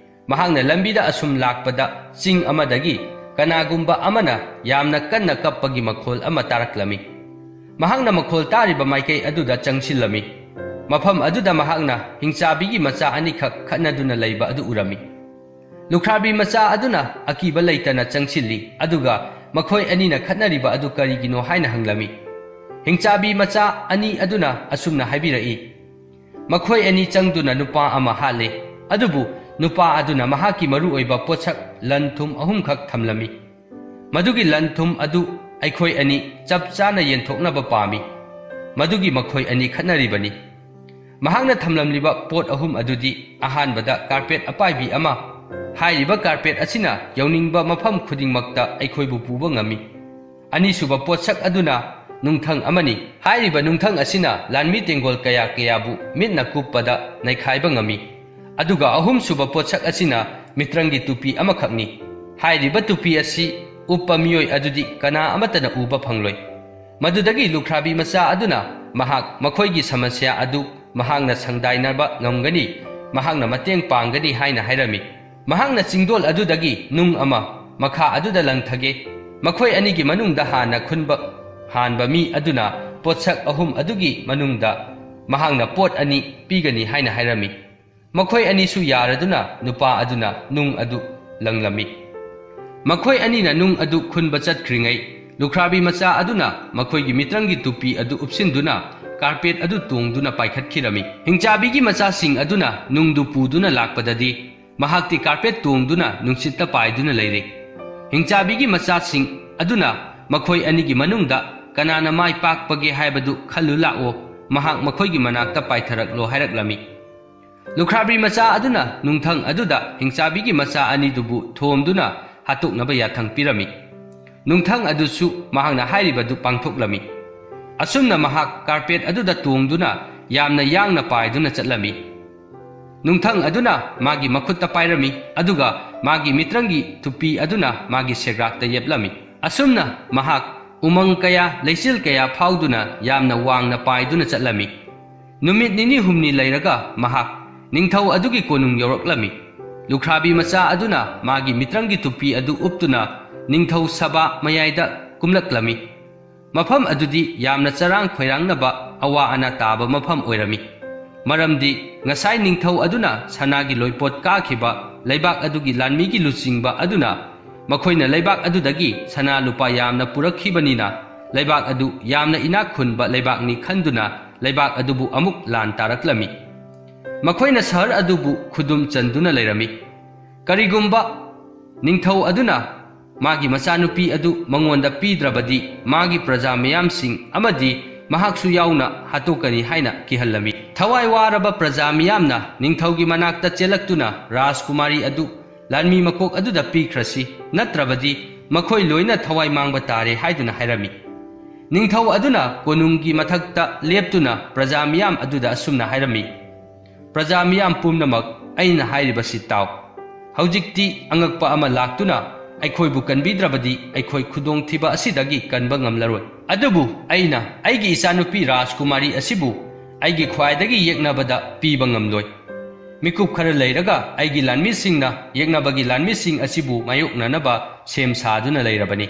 ꯃꯍꯥꯛꯅ ꯂꯝꯕꯤꯗ ꯑꯁꯨꯝ ꯂꯥꯛꯄꯗ ꯆꯤꯡ ꯑꯃꯗꯒꯤ ꯀꯅꯥꯒꯨꯝꯕ ꯑꯃꯅ ꯌꯥꯝꯅ ꯀꯟꯅ ꯀꯞꯄꯒꯤ ꯃꯈꯣꯜ ꯑꯃ ꯇꯥꯔꯛꯂꯝꯃꯤ꯫ ꯃꯍꯥꯛꯅ ꯃꯈꯣꯜ ꯇꯥꯔꯤꯕ ꯃꯥꯏꯀꯩ ꯑꯗꯨꯗ ꯆꯪꯁꯤꯜꯂꯝꯃꯤ꯫ ꯃꯐꯝ ꯑꯗꯨꯗ ꯃꯍꯥꯛꯅ ꯍꯤꯡꯆꯥꯕꯤꯒꯤ ꯃꯆꯥ ꯑꯅꯤꯈꯛ ꯈꯠꯅꯗꯨꯅ ꯂꯩꯕ ꯑꯗꯨ ꯎꯔꯝꯃꯤ꯫ ꯂꯨꯈ꯭ꯔꯥꯕꯤ ꯃꯆꯥ ꯑꯗꯨꯅ ꯑꯀꯤꯕ ꯂꯩꯇꯅ ꯆꯪꯁꯤꯜꯂꯤ, ꯑꯗꯨꯒ ꯃꯈꯣꯏ ꯑꯅꯤꯅ ꯈꯠꯅꯔꯤꯕ ꯑꯗꯨ ꯀꯔꯤꯒꯤꯅꯣ ꯍꯥꯏꯅ ꯍꯪꯂꯝꯃꯤ꯫ ꯍꯤꯡꯆꯥꯕꯤ ꯃꯆꯥ ꯑꯅꯤ ꯑꯗꯨꯅ ꯑꯁꯨꯝꯅ ꯍꯥꯏꯕꯤꯔꯛꯏ, "ꯃꯈꯣꯏ ꯑꯅꯤ ꯆꯪꯗꯨꯅ ꯅꯨꯄꯥ ꯑꯃ ꯍꯥꯠꯂꯦ, ꯑꯗꯨꯕꯨ ꯅꯨꯄꯥ ꯑꯗꯨꯅ ꯃꯍꯥꯛꯀꯤ ꯃꯔꯨꯑꯣꯏꯕ ꯄꯣꯠꯁꯛ ꯂꯟ ꯊꯨꯝ ꯑꯍꯨꯝꯈꯛ ꯊꯝꯂꯝꯃꯤ꯫ ꯃꯗꯨꯒꯤ ꯂꯟ ꯊꯨꯝ ꯑꯗꯨ ꯑꯩꯈꯣꯏ ꯑꯅꯤ ꯆꯞ ꯆꯥꯅ ꯌꯦꯟꯊꯣꯛꯅꯕ ꯄꯥꯝꯃꯤ꯫ ꯃꯗꯨꯒꯤ ꯃꯈꯣꯏ ꯑꯅꯤ ꯈꯠꯅꯔꯤꯕꯅꯤ꯫ ꯃꯍꯥꯛꯅ ꯊꯝꯂꯝꯂꯤꯕ ꯄꯣꯠ ꯑꯍꯨꯝ ꯑꯗꯨꯗꯤ, ꯑꯍꯥꯟꯕꯗ ꯀꯥꯔꯄꯦꯠ ꯑꯄꯥꯏꯕꯤ ꯑꯃ꯫ ꯍꯥꯏꯔꯤꯕ ꯀꯥꯔꯄꯦꯠ ꯑꯁꯤꯅ ꯌꯧꯅꯤꯡꯕ ꯃꯐꯝ ꯈꯨꯗꯤꯡꯃꯛꯇ ꯑꯩꯈꯣꯏꯕꯨ ꯄꯨꯕ ꯉꯝꯃꯤ꯫ ꯑꯅꯤꯁꯨꯕ ꯄꯣꯠꯁꯛ ꯑꯗꯨꯅ ꯅꯨꯡꯊꯪ ꯑꯃꯅꯤ꯫ ꯍꯥꯏꯔꯤꯕ ꯅꯨꯡꯊꯪ ꯑꯁꯤꯅ ꯂꯥꯟꯃꯤ ꯇꯦꯡꯒꯣꯜ ꯀꯌꯥ ꯀꯌꯥꯕꯨ ꯃꯤꯠꯅ ꯀꯨꯞꯄꯗ ꯅꯩꯈꯥꯏꯕ ꯉꯝꯃꯤ꯫ ꯑꯗꯨꯒ ꯑꯍꯨꯝꯁꯨꯕ ꯄꯣꯠꯁꯛ ꯑꯁꯤꯅ ꯃꯤꯇ꯭ꯔꯪꯒꯤ ꯇꯨꯄꯤ ꯑꯃꯈꯛꯅꯤ꯫ ꯍꯥꯏꯔꯤꯕ ꯇꯨꯄꯤ ꯑꯁꯤ ꯎꯞꯄ ꯃꯤꯑꯣꯏ ꯑꯗꯨꯗꯤ ꯀꯅꯥ ꯑꯃꯠꯇꯅ ꯎꯕ ꯐꯪꯂꯣꯏ꯫ ꯃꯗꯨꯗꯒꯤ ꯂꯨꯈ꯭ꯔꯥꯕꯤ ꯃꯆꯥ ꯑꯗꯨꯅ ꯃꯍꯥꯛ ꯃꯈꯣꯏꯒꯤ ꯁꯃꯁ꯭ꯌꯥ ꯑꯗꯨ ꯃꯍꯥꯛꯅ ꯁꯪꯗꯥꯏꯅꯕ ꯉꯝꯒꯅꯤ, ꯃꯍꯥꯛꯅ ꯃꯇꯦꯡ ꯄꯥꯡꯒꯅꯤ ꯍꯥꯏꯅ ꯍꯥꯏꯔꯝꯃꯤ꯫ ꯃꯍꯥꯛꯅ ꯆꯤꯡꯗꯣꯜ ꯑꯗꯨꯗꯒꯤ ꯅꯨꯡ ꯑꯃ ꯃꯈꯥ ꯑꯗꯨꯗ ꯂꯪꯊꯒꯦ꯫ ꯃꯈꯣꯏ ꯑꯅꯤꯒꯤ ꯃꯅꯨꯡꯗ ꯍꯥꯟꯅ ꯈꯨꯟꯕ ꯍꯥꯟꯕ ꯃꯤ ꯑꯗꯨꯅ ꯄꯣꯠꯁꯛ ꯑꯍꯨꯝ ꯑꯗꯨꯒꯤ ꯃꯅꯨꯡꯗ ꯃꯍꯥꯛꯅ ꯄꯣꯠ ꯑꯅꯤ ꯄꯤꯒꯅꯤ ꯍꯥꯏꯅ ꯍꯥꯏꯔꯝꯃꯤ꯫ ꯃꯈꯣꯏ ꯑꯅꯤꯁꯨ ꯌꯥꯔꯗꯨꯅ ꯅꯨꯄꯥ ꯑꯗꯨꯅ ꯅꯨꯡ ꯑꯗꯨ ꯂꯪꯂꯝꯃꯤ꯫ ꯃꯈꯣꯏ ꯑꯅꯤꯅ ꯅꯨꯡ ꯑꯗꯨ ꯈꯨꯟꯕ ꯆꯠꯈ꯭ꯔꯤꯉꯩ, ꯂꯨꯈ꯭ꯔꯥꯕꯤ ꯃꯆꯥ ꯑꯗꯨꯅ ꯃꯈꯣꯏꯒꯤ ꯃꯤꯇ꯭ꯔꯪꯒꯤ ꯇꯨꯄꯤ ꯑꯗꯨ ꯎꯞꯁꯤꯟꯗꯨꯅ ꯀꯥꯔꯄꯦꯠ ꯑꯗꯨ ꯇꯣꯡꯗꯨꯅ ꯄꯥꯏꯈꯠꯈꯤꯔꯝꯃꯤ꯫ ꯍꯤꯡꯆꯥꯕꯤꯒꯤ ꯃꯆꯥꯁꯤꯡ ꯑꯗꯨꯅ ꯅꯨꯡꯗꯨ ꯄꯨꯗꯨꯅ ꯂꯥꯛꯄꯗꯗꯤ, ꯃꯍꯥꯛꯇꯤ ꯀꯥꯔꯄꯦꯠ ꯇꯣꯡꯗꯨꯅ ꯅꯨꯡꯁꯤꯠꯇ ꯄꯥꯏꯗꯨꯅ ꯂꯩꯔꯦ꯫ ꯍꯤꯡꯆꯥꯕꯤꯒꯤ ꯃꯆꯥꯁꯤꯡ ꯑꯗꯨꯅ ꯃꯈꯣꯏ ꯑꯅꯤꯒꯤ ꯃꯅꯨꯡꯗ ꯀꯅꯥꯅ ꯃꯥꯏ ꯄꯥꯛꯄꯒꯦ ꯍꯥꯏꯕꯗꯨ ꯈꯜꯂꯨ ꯂꯥꯛꯑꯣ, ꯃꯍꯥꯛ ꯃꯈꯣꯏꯒꯤ ꯃꯅꯥꯛꯇ ꯄꯥꯏꯊꯔꯛꯂꯣ ꯍꯥꯏꯔꯛꯂꯝꯃꯤ꯫ ꯂꯨꯈ꯭ꯔꯥꯕꯤ ꯃꯆꯥ ꯑꯗꯨꯅ ꯅꯨꯡꯊꯪ ꯑꯗꯨꯗ ꯍꯤꯡꯆꯥꯕꯤꯒꯤ ꯃꯆꯥ ꯑꯅꯤꯗꯨꯕꯨ ꯊꯣꯝꯗꯨꯅ ꯍꯥꯠꯇꯣꯛꯅꯕ ꯌꯥꯊꯪ ꯄꯤꯔꯝꯃꯤ꯫ ꯅꯨꯡꯊꯪ ꯑꯗꯨꯁꯨ ꯃꯍꯥꯛꯅ ꯍꯥꯏꯔꯤꯕꯗꯨ ꯄꯥꯡꯊꯣꯛꯂꯝꯃꯤ꯫ ꯑꯁꯨꯝꯅ ꯃꯍꯥꯛ ꯀꯥꯔꯄꯦꯠ ꯑꯗꯨꯗ ꯇꯣꯡꯗꯨꯅ ꯌꯥꯝꯅ ꯌꯥꯡꯅ ꯄꯥꯏꯗꯨꯅ ꯆꯠꯂꯝꯃꯤ꯫ ꯅꯨꯡꯊꯪ ꯑꯗꯨꯅ ꯃꯥꯒꯤ ꯃꯈꯨꯠꯇ ꯄꯥꯏꯔꯝꯃꯤ, ꯑꯗꯨꯒ ꯃꯥꯒꯤ ꯃꯤꯇ꯭ꯔꯪꯒꯤ ꯇꯨꯄꯤ ꯑꯗꯨꯅ ꯃꯥꯒꯤ ꯁꯦꯒ꯭ꯔꯥꯛꯇ ꯌꯦꯞꯂꯝꯃꯤ꯫ ꯑꯁꯨꯝꯅ ꯃꯍꯥꯛ ꯎꯃꯪ ꯀꯌꯥ, ꯂꯩꯆꯤꯜ ꯀꯌꯥ ꯐꯥꯎꯗꯨꯅ ꯌꯥꯝꯅ ꯋꯥꯡꯅ ꯄꯥꯏꯗꯨꯅ ꯆꯠꯂꯝꯃꯤ꯫ ꯅꯨꯃꯤꯠ ꯅꯤꯅꯤ ꯍꯨꯝꯅꯤ ꯂꯩꯔꯒ ꯃꯍꯥꯛ ꯅꯤꯡꯊꯧ ꯑꯗꯨꯒꯤ ꯀꯣꯅꯨꯡ ꯌꯧꯔꯛꯂꯝꯃꯤ꯫ ꯂꯨꯈ꯭ꯔꯥꯕꯤ ꯃꯆꯥ ꯑꯗꯨꯅ ꯃꯥꯒꯤ ꯃꯤꯇ꯭ꯔꯪꯒꯤ ꯇꯨꯄꯤ ꯑꯗꯨ ꯎꯞꯇꯨꯅ ꯅꯤꯡꯊꯧ ꯁꯕꯥ ꯃꯌꯥꯏꯗ ꯀꯨꯝꯂꯛꯂꯝꯃꯤ꯫ ꯃꯐꯝ ꯑꯗꯨꯗꯤ ꯌꯥꯝꯅ ꯆꯔꯥꯡ ꯈꯣꯏꯔꯥꯡꯅꯕ, ꯑꯋꯥ ꯑꯅꯥ ꯇꯥꯕ ꯃꯐꯝ ꯑꯣꯏꯔꯝꯃꯤ꯫ ꯃꯔꯝꯗꯤ ꯉꯁꯥꯏ ꯅꯤꯡꯊꯧ ꯑꯗꯨꯅ ꯁꯅꯥꯒꯤ ꯂꯣꯏꯄꯣꯠ ꯀꯥꯈꯤꯕ ꯂꯩꯕꯥꯛ ꯑꯗꯨꯒꯤ ꯂꯥꯟꯃꯤꯒꯤ ꯂꯨꯆꯤꯡꯕ ꯑꯗꯨꯅ ꯃꯈꯣꯏꯅ ꯂꯩꯕꯥꯛ ꯑꯗꯨꯗꯒꯤ ꯁꯅꯥ ꯂꯨꯄꯥ ꯌꯥꯝꯅ ꯄꯨꯔꯛꯈꯤꯕꯅꯤꯅ, ꯂꯩꯕꯥꯛ ꯑꯗꯨ ꯌꯥꯝꯅ ꯏꯅꯥꯛ ꯈꯨꯟꯕ ꯂꯩꯕꯥꯛꯅꯤ ꯈꯟꯗꯨꯅ ꯂꯩꯕꯥꯛ ꯑꯗꯨꯕꯨ ꯑꯃꯨꯛ ꯂꯥꯟ ꯇꯥꯔꯛꯂꯝꯃꯤ꯫ ꯃꯈꯣꯏꯅ ꯁꯍꯔ ꯑꯗꯨꯕꯨ ꯈꯨꯗꯨꯝ ꯆꯟꯗꯨꯅ ꯂꯩꯔꯝꯃꯤ꯫ ꯀꯔꯤꯒꯨꯝꯕ ꯅꯤꯡꯊꯧ ꯑꯗꯨꯅ ꯃꯥꯒꯤ ꯃꯆꯥꯅꯨꯄꯤ ꯑꯗꯨ ꯃꯉꯣꯟꯗ ꯄꯤꯗ꯭ꯔꯕꯗꯤ ꯃꯥꯒꯤ ꯄ꯭ꯔꯖꯥ ꯃꯤꯌꯥꯝꯁꯤꯡ ꯑꯃꯗꯤ ꯃꯍꯥꯛꯁꯨ ꯌꯥꯎꯅ ꯍꯥꯠꯇꯣꯛꯀꯅꯤ ꯍꯥꯏꯅ ꯀꯤꯍꯜꯂꯝꯃꯤ꯫ ꯊꯋꯥꯏ ꯋꯥꯔꯕ ꯄ꯭ꯔꯖꯥ ꯃꯤꯌꯥꯝꯅ ꯅꯤꯡꯊꯧꯒꯤ ꯃꯅꯥꯛꯇ ꯆꯦꯜꯂꯛꯇꯨꯅ ꯔꯥꯖꯀꯨꯃꯥꯔꯤ ꯑꯗꯨ ꯂꯥꯟꯃꯤ ꯃꯀꯣꯛ ꯑꯗꯨꯗ ꯄꯤꯈ꯭ꯔꯁꯤ, ꯅꯠꯇ꯭ꯔꯕꯗꯤ ꯃꯈꯣꯏ ꯂꯣꯏꯅ ꯊꯋꯥꯏ ꯃꯥꯡꯕ ꯇꯥꯔꯦ ꯍꯥꯏꯗꯨꯅ ꯍꯥꯏꯔꯝꯃꯤ꯫ ꯅꯤꯡꯊꯧ ꯑꯗꯨꯅ ꯀꯣꯅꯨꯡꯒꯤ ꯃꯊꯛꯇ ꯂꯦꯞꯇꯨꯅ ꯄ꯭ꯔꯖꯥ ꯃꯤꯌꯥꯝ ꯑꯗꯨꯗ ꯑꯁꯨꯝꯅ ꯍꯥꯏꯔꯝꯃꯤ, "ꯄ꯭ꯔꯖꯥ ꯃꯤꯌꯥꯝ ꯄꯨꯝꯅꯃꯛ, ꯑꯩꯅ ꯍꯥꯏꯔꯤꯕꯁꯤ ꯇꯥꯎ꯫ ꯍꯧꯖꯤꯛꯇꯤ ꯑꯉꯛꯄ ꯑꯃ ꯂꯥꯛꯇꯨꯅ ꯑꯩꯈꯣꯏꯕꯨ ꯀꯟꯕꯤꯗ꯭ꯔꯕꯗꯤ ꯑꯩꯈꯣꯏ ꯈꯨꯗꯣꯡꯊꯤꯕ ꯑꯁꯤꯗꯒꯤ ꯀꯟꯕ ꯉꯝꯂꯔꯣꯏ꯫ ꯑꯗꯨꯕꯨ ꯑꯩꯅ ꯑꯩꯒꯤ ꯏꯆꯥꯅꯨꯄꯤ ꯔꯥꯖꯀꯨꯃꯥꯔꯤ ꯑꯁꯤꯕꯨ ꯑꯩꯒꯤ ꯈ꯭ꯋꯥꯏꯗꯒꯤ ꯌꯦꯛꯅꯕꯗ ꯄꯤꯕ ꯉꯝꯂꯣꯏ꯫ ꯃꯤꯀꯨꯞ ꯈꯔ ꯂꯩꯔꯒ ꯑꯩꯒꯤ ꯂꯥꯟꯃꯤꯁꯤꯡꯅ ꯌꯦꯛꯅꯕꯒꯤ ꯂꯥꯟꯃꯤꯁꯤꯡ ꯑꯁꯤꯕꯨ ꯃꯥꯌꯣꯛꯅꯅꯕ ꯁꯦꯝ ꯁꯥꯗꯨꯅ ꯂꯩꯔꯕꯅꯤ꯫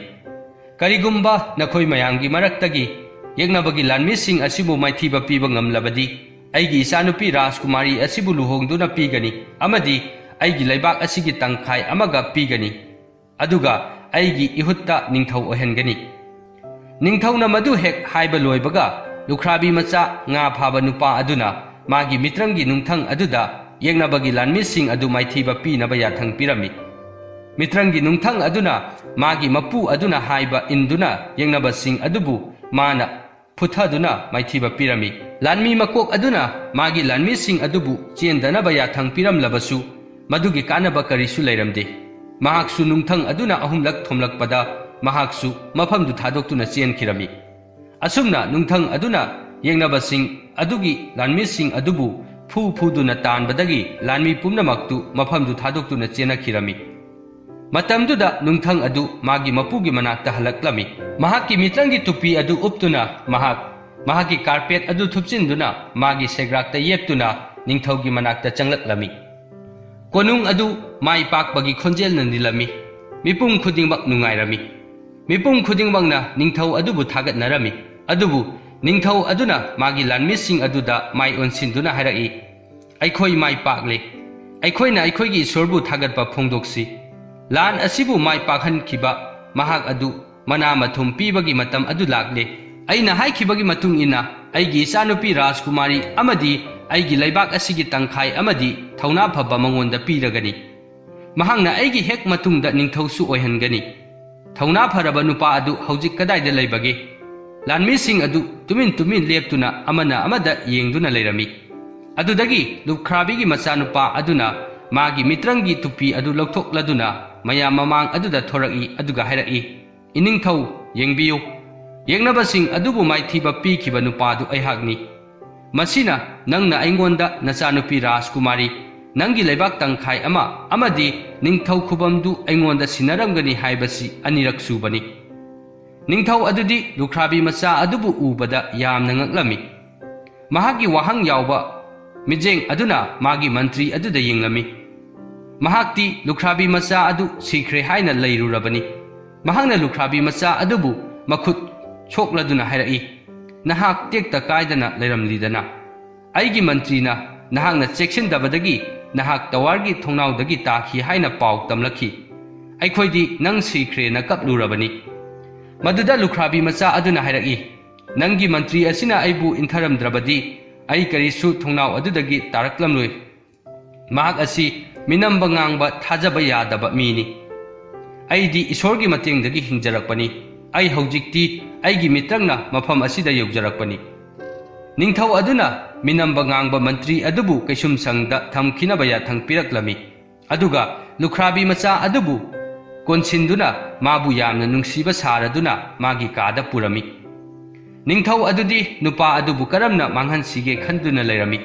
ꯀꯔꯤꯒꯨꯝꯕ ꯅꯈꯣꯏ ꯃꯌꯥꯝꯒꯤ ꯃꯔꯛꯇꯒꯤ ꯌꯦꯛꯅꯕꯒꯤ ꯂꯥꯟꯃꯤꯁꯤꯡ ꯑꯁꯤꯕꯨ ꯃꯥꯏꯊꯤꯕ ꯄꯤꯕ ꯉꯝꯂꯕꯗꯤ, ꯑꯩꯒꯤ ꯏꯆꯥꯅꯨꯄꯤ ꯔꯥꯖꯀꯨꯃꯥꯔꯤ ꯑꯁꯤꯕꯨ ꯂꯨꯍꯣꯡꯗꯨꯅ ꯄꯤꯒꯅꯤ ꯑꯃꯗꯤ ꯑꯩꯒꯤ ꯂꯩꯕꯥꯛ ꯑꯁꯤꯒꯤ ꯇꯪꯈꯥꯏ ꯑꯃꯒ ꯄꯤꯒꯅꯤ, ꯑꯗꯨꯒ ꯑꯩꯒꯤ ꯏꯍꯨꯠꯇ ꯅꯤꯡꯊꯧ ꯑꯣꯏꯍꯟꯒꯅꯤ꯫" ꯅꯤꯡꯊꯧꯅ ꯃꯗꯨ ꯍꯦꯛ ꯍꯥꯏꯕ ꯂꯣꯏꯕꯒ, ꯂꯨꯈ꯭ꯔꯥꯕꯤ ꯃꯆꯥ ꯉꯥ ꯐꯥꯕ ꯅꯨꯄꯥ ꯑꯗꯨꯅ ꯃꯥꯒꯤ ꯃꯤꯇ꯭ꯔꯪꯒꯤ ꯅꯨꯡꯊꯪ ꯑꯗꯨꯗ ꯌꯦꯛꯅꯕꯒꯤ ꯂꯥꯟꯃꯤꯁꯤꯡ ꯑꯗꯨ ꯃꯥꯏꯊꯤꯕ ꯄꯤꯅꯕ ꯌꯥꯊꯪ ꯄꯤꯔꯝꯃꯤ꯫ ꯃꯤꯇ꯭ꯔꯪꯒꯤ ꯅꯨꯡꯊꯪ ꯑꯗꯨꯅ ꯃꯥꯒꯤ ꯃꯄꯨ ꯑꯗꯨꯅ ꯍꯥꯏꯕ ꯏꯟꯗꯨꯅ ꯌꯦꯛꯅꯕꯁꯤꯡ ꯑꯗꯨꯕꯨ ꯃꯥꯅ ꯐꯨꯊꯗꯨꯅ ꯃꯥꯏꯊꯤꯕ ꯄꯤꯔꯝꯃꯤ꯫ ꯂꯥꯟꯃꯤ ꯃꯀꯣꯛ ꯑꯗꯨꯅ ꯃꯥꯒꯤ ꯂꯥꯟꯃꯤꯁꯤꯡ ꯑꯗꯨꯕꯨ ꯆꯦꯟꯗꯅꯕ ꯌꯥꯊꯪ ꯄꯤꯔꯝꯂꯕꯁꯨ, ꯃꯗꯨꯒꯤ ꯀꯥꯟꯅꯕ ꯀꯔꯤꯁꯨ ꯂꯩꯔꯝꯗꯦ꯫ ꯃꯍꯥꯛꯁꯨ ꯅꯨꯡꯊꯪ ꯑꯗꯨꯅ ꯑꯍꯨꯝꯂꯛ ꯊꯣꯝꯂꯛꯄꯗ, ꯃꯍꯥꯛꯁꯨ ꯃꯐꯝꯗꯨ ꯊꯥꯗꯣꯛꯇꯨꯅ ꯆꯦꯟꯈꯤꯔꯝꯃꯤ꯫ ꯑꯁꯨꯝꯅ ꯅꯨꯡꯊꯪ ꯑꯗꯨꯅ ꯌꯦꯛꯅꯕꯁꯤꯡ ꯑꯗꯨꯒꯤ ꯂꯥꯟꯃꯤꯁꯤꯡ ꯑꯗꯨꯕꯨ ꯐꯨ ꯐꯨꯗꯨꯅ ꯇꯥꯟꯕꯗꯒꯤ ꯂꯥꯟꯃꯤ ꯄꯨꯝꯅꯃꯛꯇꯨ ꯃꯐꯝꯗꯨ ꯊꯥꯗꯣꯛꯇꯨꯅ ꯆꯦꯟꯅꯈꯤꯔꯝꯃꯤ꯫ ꯃꯇꯝꯗꯨꯗ ꯅꯨꯡꯊꯪ ꯑꯗꯨ ꯃꯥꯒꯤ ꯃꯄꯨꯒꯤ ꯃꯅꯥꯛꯇ ꯍꯜꯂꯛꯂꯝꯃꯤ꯫ ꯃꯍꯥꯛꯀꯤ ꯃꯤꯇ꯭ꯔꯪꯒꯤ ꯇꯨꯄꯤ ꯑꯗꯨ ꯎꯞꯇꯨꯅ ꯃꯍꯥꯛ ꯃꯍꯥꯛꯀꯤ ꯀꯥꯔꯄꯦꯠ ꯑꯗꯨ ꯊꯨꯞꯆꯤꯟꯗꯨꯅ ꯃꯥꯒꯤ ꯁꯦꯒ꯭ꯔꯥꯛꯇ ꯌꯦꯞꯇꯨꯅ ꯅꯤꯡꯊꯧꯒꯤ ꯃꯅꯥꯛꯇ ꯆꯪꯂꯛꯂꯝꯃꯤ꯫ ꯀꯣꯅꯨꯡ ꯑꯗꯨ ꯃꯥꯏ ꯄꯥꯛꯄꯒꯤ ꯈꯣꯟꯖꯦꯜꯅ ꯅꯤꯜꯂꯝꯃꯤ꯫ ꯃꯤꯄꯨꯝ ꯈꯨꯗꯤꯡꯃꯛ ꯅꯨꯡꯉꯥꯏꯔꯝꯃꯤ꯫ ꯃꯤꯄꯨꯝ ꯈꯨꯗꯤꯡꯃꯛꯅ ꯅꯤꯡꯊꯧ ꯑꯗꯨꯕꯨ ꯊꯥꯒꯠꯅꯔꯝꯃꯤ꯫ ꯑꯗꯨꯕꯨ ꯅꯤꯡꯊꯧ ꯑꯗꯨꯅ ꯃꯥꯒꯤ ꯂꯥꯟꯃꯤꯁꯤꯡ ꯑꯗꯨꯗ ꯃꯥꯏ ꯑꯣꯟꯁꯤꯟꯗꯨꯅ ꯍꯥꯏꯔꯛꯏ, "ꯑꯩꯈꯣꯏ ꯃꯥꯏ ꯄꯥꯛꯂꯦ꯫ ꯑꯩꯈꯣꯏꯅ ꯑꯩꯈꯣꯏꯒꯤ ꯏꯁꯣꯔꯕꯨ ꯊꯥꯒꯠꯄ ꯐꯣꯡꯗꯣꯛꯁꯤ꯫ ꯂꯥꯟ ꯑꯁꯤꯕꯨ ꯃꯥꯏ ꯄꯥꯛꯍꯟꯈꯤꯕ ꯃꯍꯥꯛ ꯑꯗꯨ ꯃꯅꯥ ꯃꯊꯨꯝ ꯄꯤꯕꯒꯤ ꯃꯇꯝ ꯑꯗꯨ ꯂꯥꯛꯂꯦ꯫ ꯑꯩꯅ ꯍꯥꯏꯈꯤꯕꯒꯤ ꯃꯇꯨꯡ ꯏꯟꯅ ꯑꯩꯒꯤ ꯏꯆꯥꯅꯨꯄꯤ ꯔꯥꯖꯀꯨꯃꯥꯔꯤ ꯑꯃꯗꯤ ꯑꯩꯒꯤ ꯂꯩꯕꯥꯛ ꯑꯁꯤꯒꯤ ꯇꯪꯈꯥꯏ ꯑꯃꯗꯤ ꯊꯧꯅꯥ ꯐꯕ ꯃꯉꯣꯟꯗ ꯄꯤꯔꯒꯅꯤ꯫" ꯃꯍꯥꯛꯅ ꯑꯩꯒꯤ ꯍꯦꯛ ꯃꯇꯨꯡꯗ ꯅꯤꯡꯊꯧꯁꯨ ꯑꯣꯏꯍꯟꯒꯅꯤ꯫ ꯊꯧꯅꯥ ꯐꯔꯕ ꯅꯨꯄꯥ ꯑꯗꯨ ꯍꯧꯖꯤꯛ ꯀꯗꯥꯏꯗ ꯂꯩꯕꯒꯦ?" ꯂꯥꯟꯃꯤꯁꯤꯡ ꯑꯗꯨ ꯇꯨꯃꯤꯟ ꯇꯨꯃꯤꯟ ꯂꯦꯞꯇꯨꯅ ꯑꯃꯅ ꯑꯃꯗ ꯌꯦꯡꯗꯨꯅ ꯂꯩꯔꯝꯃꯤ꯫ ꯑꯗꯨꯗꯒꯤ ꯂꯨꯈ꯭ꯔꯥꯕꯤꯒꯤ ꯃꯆꯥꯅꯨꯄꯥ ꯑꯗꯨꯅ ꯃꯥꯒꯤ ꯃꯤꯇ꯭ꯔꯪꯒꯤ ꯇꯨꯄꯤ ꯑꯗꯨ ꯂꯧꯊꯣꯛꯂꯗꯨꯅ ꯃꯌꯥꯝ ꯃꯃꯥꯡ ꯑꯗꯨꯗ ꯊꯣꯔꯛꯏ, ꯑꯗꯨꯒ ꯍꯥꯏꯔꯛꯏ, "ꯏꯅꯤꯡꯊꯧ, ꯌꯦꯡꯕꯤꯌꯨ꯫ ꯌꯦꯡꯅꯕꯁꯤꯡ ꯑꯗꯨꯕꯨ ꯃꯥꯏꯊꯤꯕ ꯄꯤꯈꯤꯕ ꯅꯨꯄꯥꯗꯨ ꯑꯩꯍꯥꯛꯅꯤ꯫ ꯃꯁꯤꯅ ꯅꯪꯅ ꯑꯩꯉꯣꯟꯗ ꯅꯆꯥꯅꯨꯄꯤ ꯔꯥꯖꯀꯨꯃꯥꯔꯤ, ꯅꯪꯒꯤ ꯂꯩꯕꯥꯛ ꯇꯪꯈꯥꯏ ꯑꯃ ꯑꯃꯗꯤ ꯅꯤꯡꯊꯧ ꯈꯨꯕꯝꯗꯨ ꯑꯩꯉꯣꯟꯗ ꯁꯤꯟꯅꯔꯝꯒꯅꯤ ꯍꯥꯏꯕꯁꯤ ꯑꯅꯤꯔꯛ ꯁꯨꯕꯅꯤ꯫" ꯅꯤꯡꯊꯧ ꯑꯗꯨꯗꯤ ꯂꯨꯈ꯭ꯔꯥꯕꯤ ꯃꯆꯥ ꯑꯗꯨꯕꯨ ꯎꯕꯗ ꯌꯥꯝꯅ ꯉꯛꯂꯝꯃꯤ꯫ ꯃꯍꯥꯛꯀꯤ ꯋꯥꯍꯪ ꯌꯥꯎꯕ ꯃꯤꯠꯌꯦꯡ ꯑꯗꯨꯅ ꯃꯥꯒꯤ ꯃꯟꯇ꯭ꯔꯤ ꯑꯗꯨꯗ ꯌꯦꯡꯂꯝꯃꯤ꯫ ꯃꯍꯥꯛꯇꯤ ꯂꯨꯈ꯭ꯔꯥꯕꯤ ꯃꯆꯥ ꯑꯗꯨ ꯁꯤꯈ꯭ꯔꯦ ꯍꯥꯏꯅ ꯂꯩꯔꯨꯔꯕꯅꯤ꯫ ꯃꯍꯥꯛꯅ ꯂꯨꯈ꯭ꯔꯥꯕꯤ ꯃꯆꯥ ꯑꯗꯨꯕꯨ ꯃꯈꯨꯠ ꯁꯣꯛꯂꯗꯨꯅ ꯍꯥꯏꯔꯛꯏ, "ꯅꯍꯥꯛ ꯇꯦꯛꯇ ꯀꯥꯏꯗꯅ ꯂꯩꯔꯝꯂꯤꯗꯅ꯫ ꯑꯩꯒꯤ ꯃꯟꯇ꯭ꯔꯤꯅ ꯅꯍꯥꯛꯅ ꯆꯦꯛꯁꯤꯟꯗꯕꯗꯒꯤ ꯅꯍꯥꯛ ꯇꯋꯥꯔꯒꯤ ꯊꯣꯡꯅꯥꯎꯗꯒꯤ ꯇꯥꯈꯤ ꯍꯥꯏꯅ ꯄꯥꯎ ꯇꯝꯂꯛꯈꯤ꯫ ꯑꯩꯈꯣꯏꯗꯤ ꯅꯪ ꯁꯤꯈ꯭ꯔꯦꯅ ꯀꯞꯂꯨꯔꯕꯅꯤ꯫" ꯃꯗꯨꯗ ꯂꯨꯈ꯭ꯔꯥꯕꯤ ꯃꯆꯥ ꯑꯗꯨꯅ ꯍꯥꯏꯔꯛꯏ, "ꯅꯪꯒꯤ ꯃꯟꯇ꯭ꯔꯤ ꯑꯁꯤꯅ ꯑꯩꯕꯨ ꯏꯟꯊꯔꯝꯗ꯭ꯔꯕꯗꯤ ꯑꯩ ꯀꯔꯤꯁꯨ ꯊꯣꯡꯅꯥꯎ ꯑꯗꯨꯗꯒꯤ ꯇꯥꯔꯛꯂꯝꯂꯣꯏ꯫ ꯃꯍꯥꯛ ꯑꯁꯤ ꯃꯤꯅꯝꯕ ꯉꯥꯡꯕ ꯊꯥꯖꯕ ꯌꯥꯗꯕ ꯃꯤꯅꯤ꯫ ꯑꯩꯗꯤ ꯏꯁꯣꯔꯒꯤ ꯃꯇꯦꯡꯗꯒꯤ ꯍꯤꯡꯖꯔꯛꯄꯅꯤ꯫ ꯑꯩ ꯍꯧꯖꯤꯛꯇꯤ ꯑꯩꯒꯤ ꯃꯤꯇ꯭ꯔꯪꯅ ꯃꯐꯝ ꯑꯁꯤꯗ ꯌꯧꯖꯔꯛꯄꯅꯤ꯫" ꯅꯤꯡꯊꯧ ꯑꯗꯨꯅ ꯃꯤꯅꯝꯕ ꯉꯥꯡꯕ ꯃꯟꯇ꯭ꯔꯤ ꯑꯗꯨꯕꯨ ꯀꯩꯁꯨꯝꯁꯪꯗ ꯊꯝꯈꯤꯅꯕ ꯌꯥꯊꯪ ꯄꯤꯔꯛꯂꯝꯃꯤ꯫ ꯑꯗꯨꯒ ꯂꯨꯈ꯭ꯔꯥꯕꯤ ꯃꯆꯥ ꯑꯗꯨꯕꯨ ꯀꯣꯟꯁꯤꯟꯗꯨꯅ ꯃꯥꯕꯨ ꯌꯥꯝꯅ ꯅꯨꯡꯁꯤꯕ ꯁꯥꯔꯗꯨꯅ ꯃꯥꯒꯤ ꯀꯥꯗ ꯄꯨꯔꯝꯃꯤ꯫ ꯅꯤꯡꯊꯧ ꯑꯗꯨꯗꯤ ꯅꯨꯄꯥ ꯑꯗꯨꯕꯨ ꯀꯔꯝꯅ ꯃꯥꯡꯍꯟꯁꯤꯒꯦ ꯈꯟꯗꯨꯅ ꯂꯩꯔꯝꯃꯤ꯫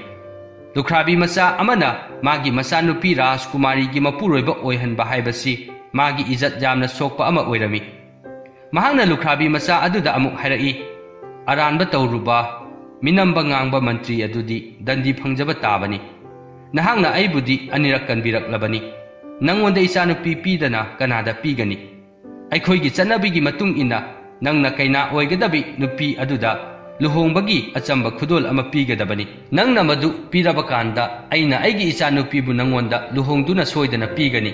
ꯂꯨꯈ꯭ꯔꯥꯕꯤ ꯃꯆꯥ ꯑꯃꯅ ꯃꯥꯒꯤ ꯃꯆꯥꯅꯨꯄꯤ ꯔꯥꯖꯀꯨꯃꯥꯔꯤꯒꯤ ꯃꯄꯨꯔꯣꯏꯕ ꯑꯣꯏꯍꯟꯕ ꯍꯥꯏꯕꯁꯤ ꯃꯥꯒꯤ ꯏꯖꯠ ꯌꯥꯝꯅ ꯁꯣꯛꯄ ꯑꯃ ꯑꯣꯏꯔꯝꯃꯤ꯫ ꯃꯍꯥꯛꯅ ꯂꯨꯈ꯭ꯔꯥꯕꯤ ꯃꯆꯥ ꯑꯗꯨꯗ ꯑꯃꯨꯛ ꯍꯥꯏꯔꯛꯏ, "ꯑꯔꯥꯟꯕ ꯇꯧꯔꯨꯕ, ꯃꯤꯅꯝꯕ ꯉꯥꯡꯕ ꯃꯟꯇ꯭ꯔꯤ ꯑꯗꯨꯗꯤ ꯗꯟꯗꯤ ꯐꯪꯖꯕ ꯇꯥꯕꯅꯤ꯫ ꯅꯍꯥꯛꯅ ꯑꯩꯕꯨꯗꯤ ꯑꯅꯤꯔꯛ ꯀꯟꯕꯤꯔꯛꯂꯕꯅꯤ꯫ ꯅꯪꯉꯣꯟꯗ ꯏꯆꯥꯅꯨꯄꯤ ꯄꯤꯗꯅ ꯀꯅꯥꯗ ꯄꯤꯒꯅꯤ? ꯑꯩꯈꯣꯏꯒꯤ ꯆꯠꯅꯕꯤꯒꯤ ꯃꯇꯨꯡ ꯏꯟꯅ ꯅꯪꯅ ꯀꯩꯅꯥ ꯑꯣꯏꯒꯗꯕꯤ ꯅꯨꯄꯤ ꯑꯗꯨꯗ ꯂꯨꯍꯣꯡꯕꯒꯤ ꯑꯆꯝꯕ ꯈꯨꯗꯣꯜ ꯑꯃ ꯄꯤꯒꯗꯕꯅꯤ꯫ ꯅꯪꯅ ꯃꯗꯨ ꯄꯤꯔꯕ ꯀꯥꯟꯗ ꯑꯩꯅ ꯑꯩꯒꯤ ꯏꯆꯥꯅꯨꯄꯤꯕꯨ ꯅꯪꯉꯣꯟꯗ ꯂꯨꯍꯣꯡꯗꯨꯅ ꯁꯣꯏꯗꯅ ꯄꯤꯒꯅꯤ꯫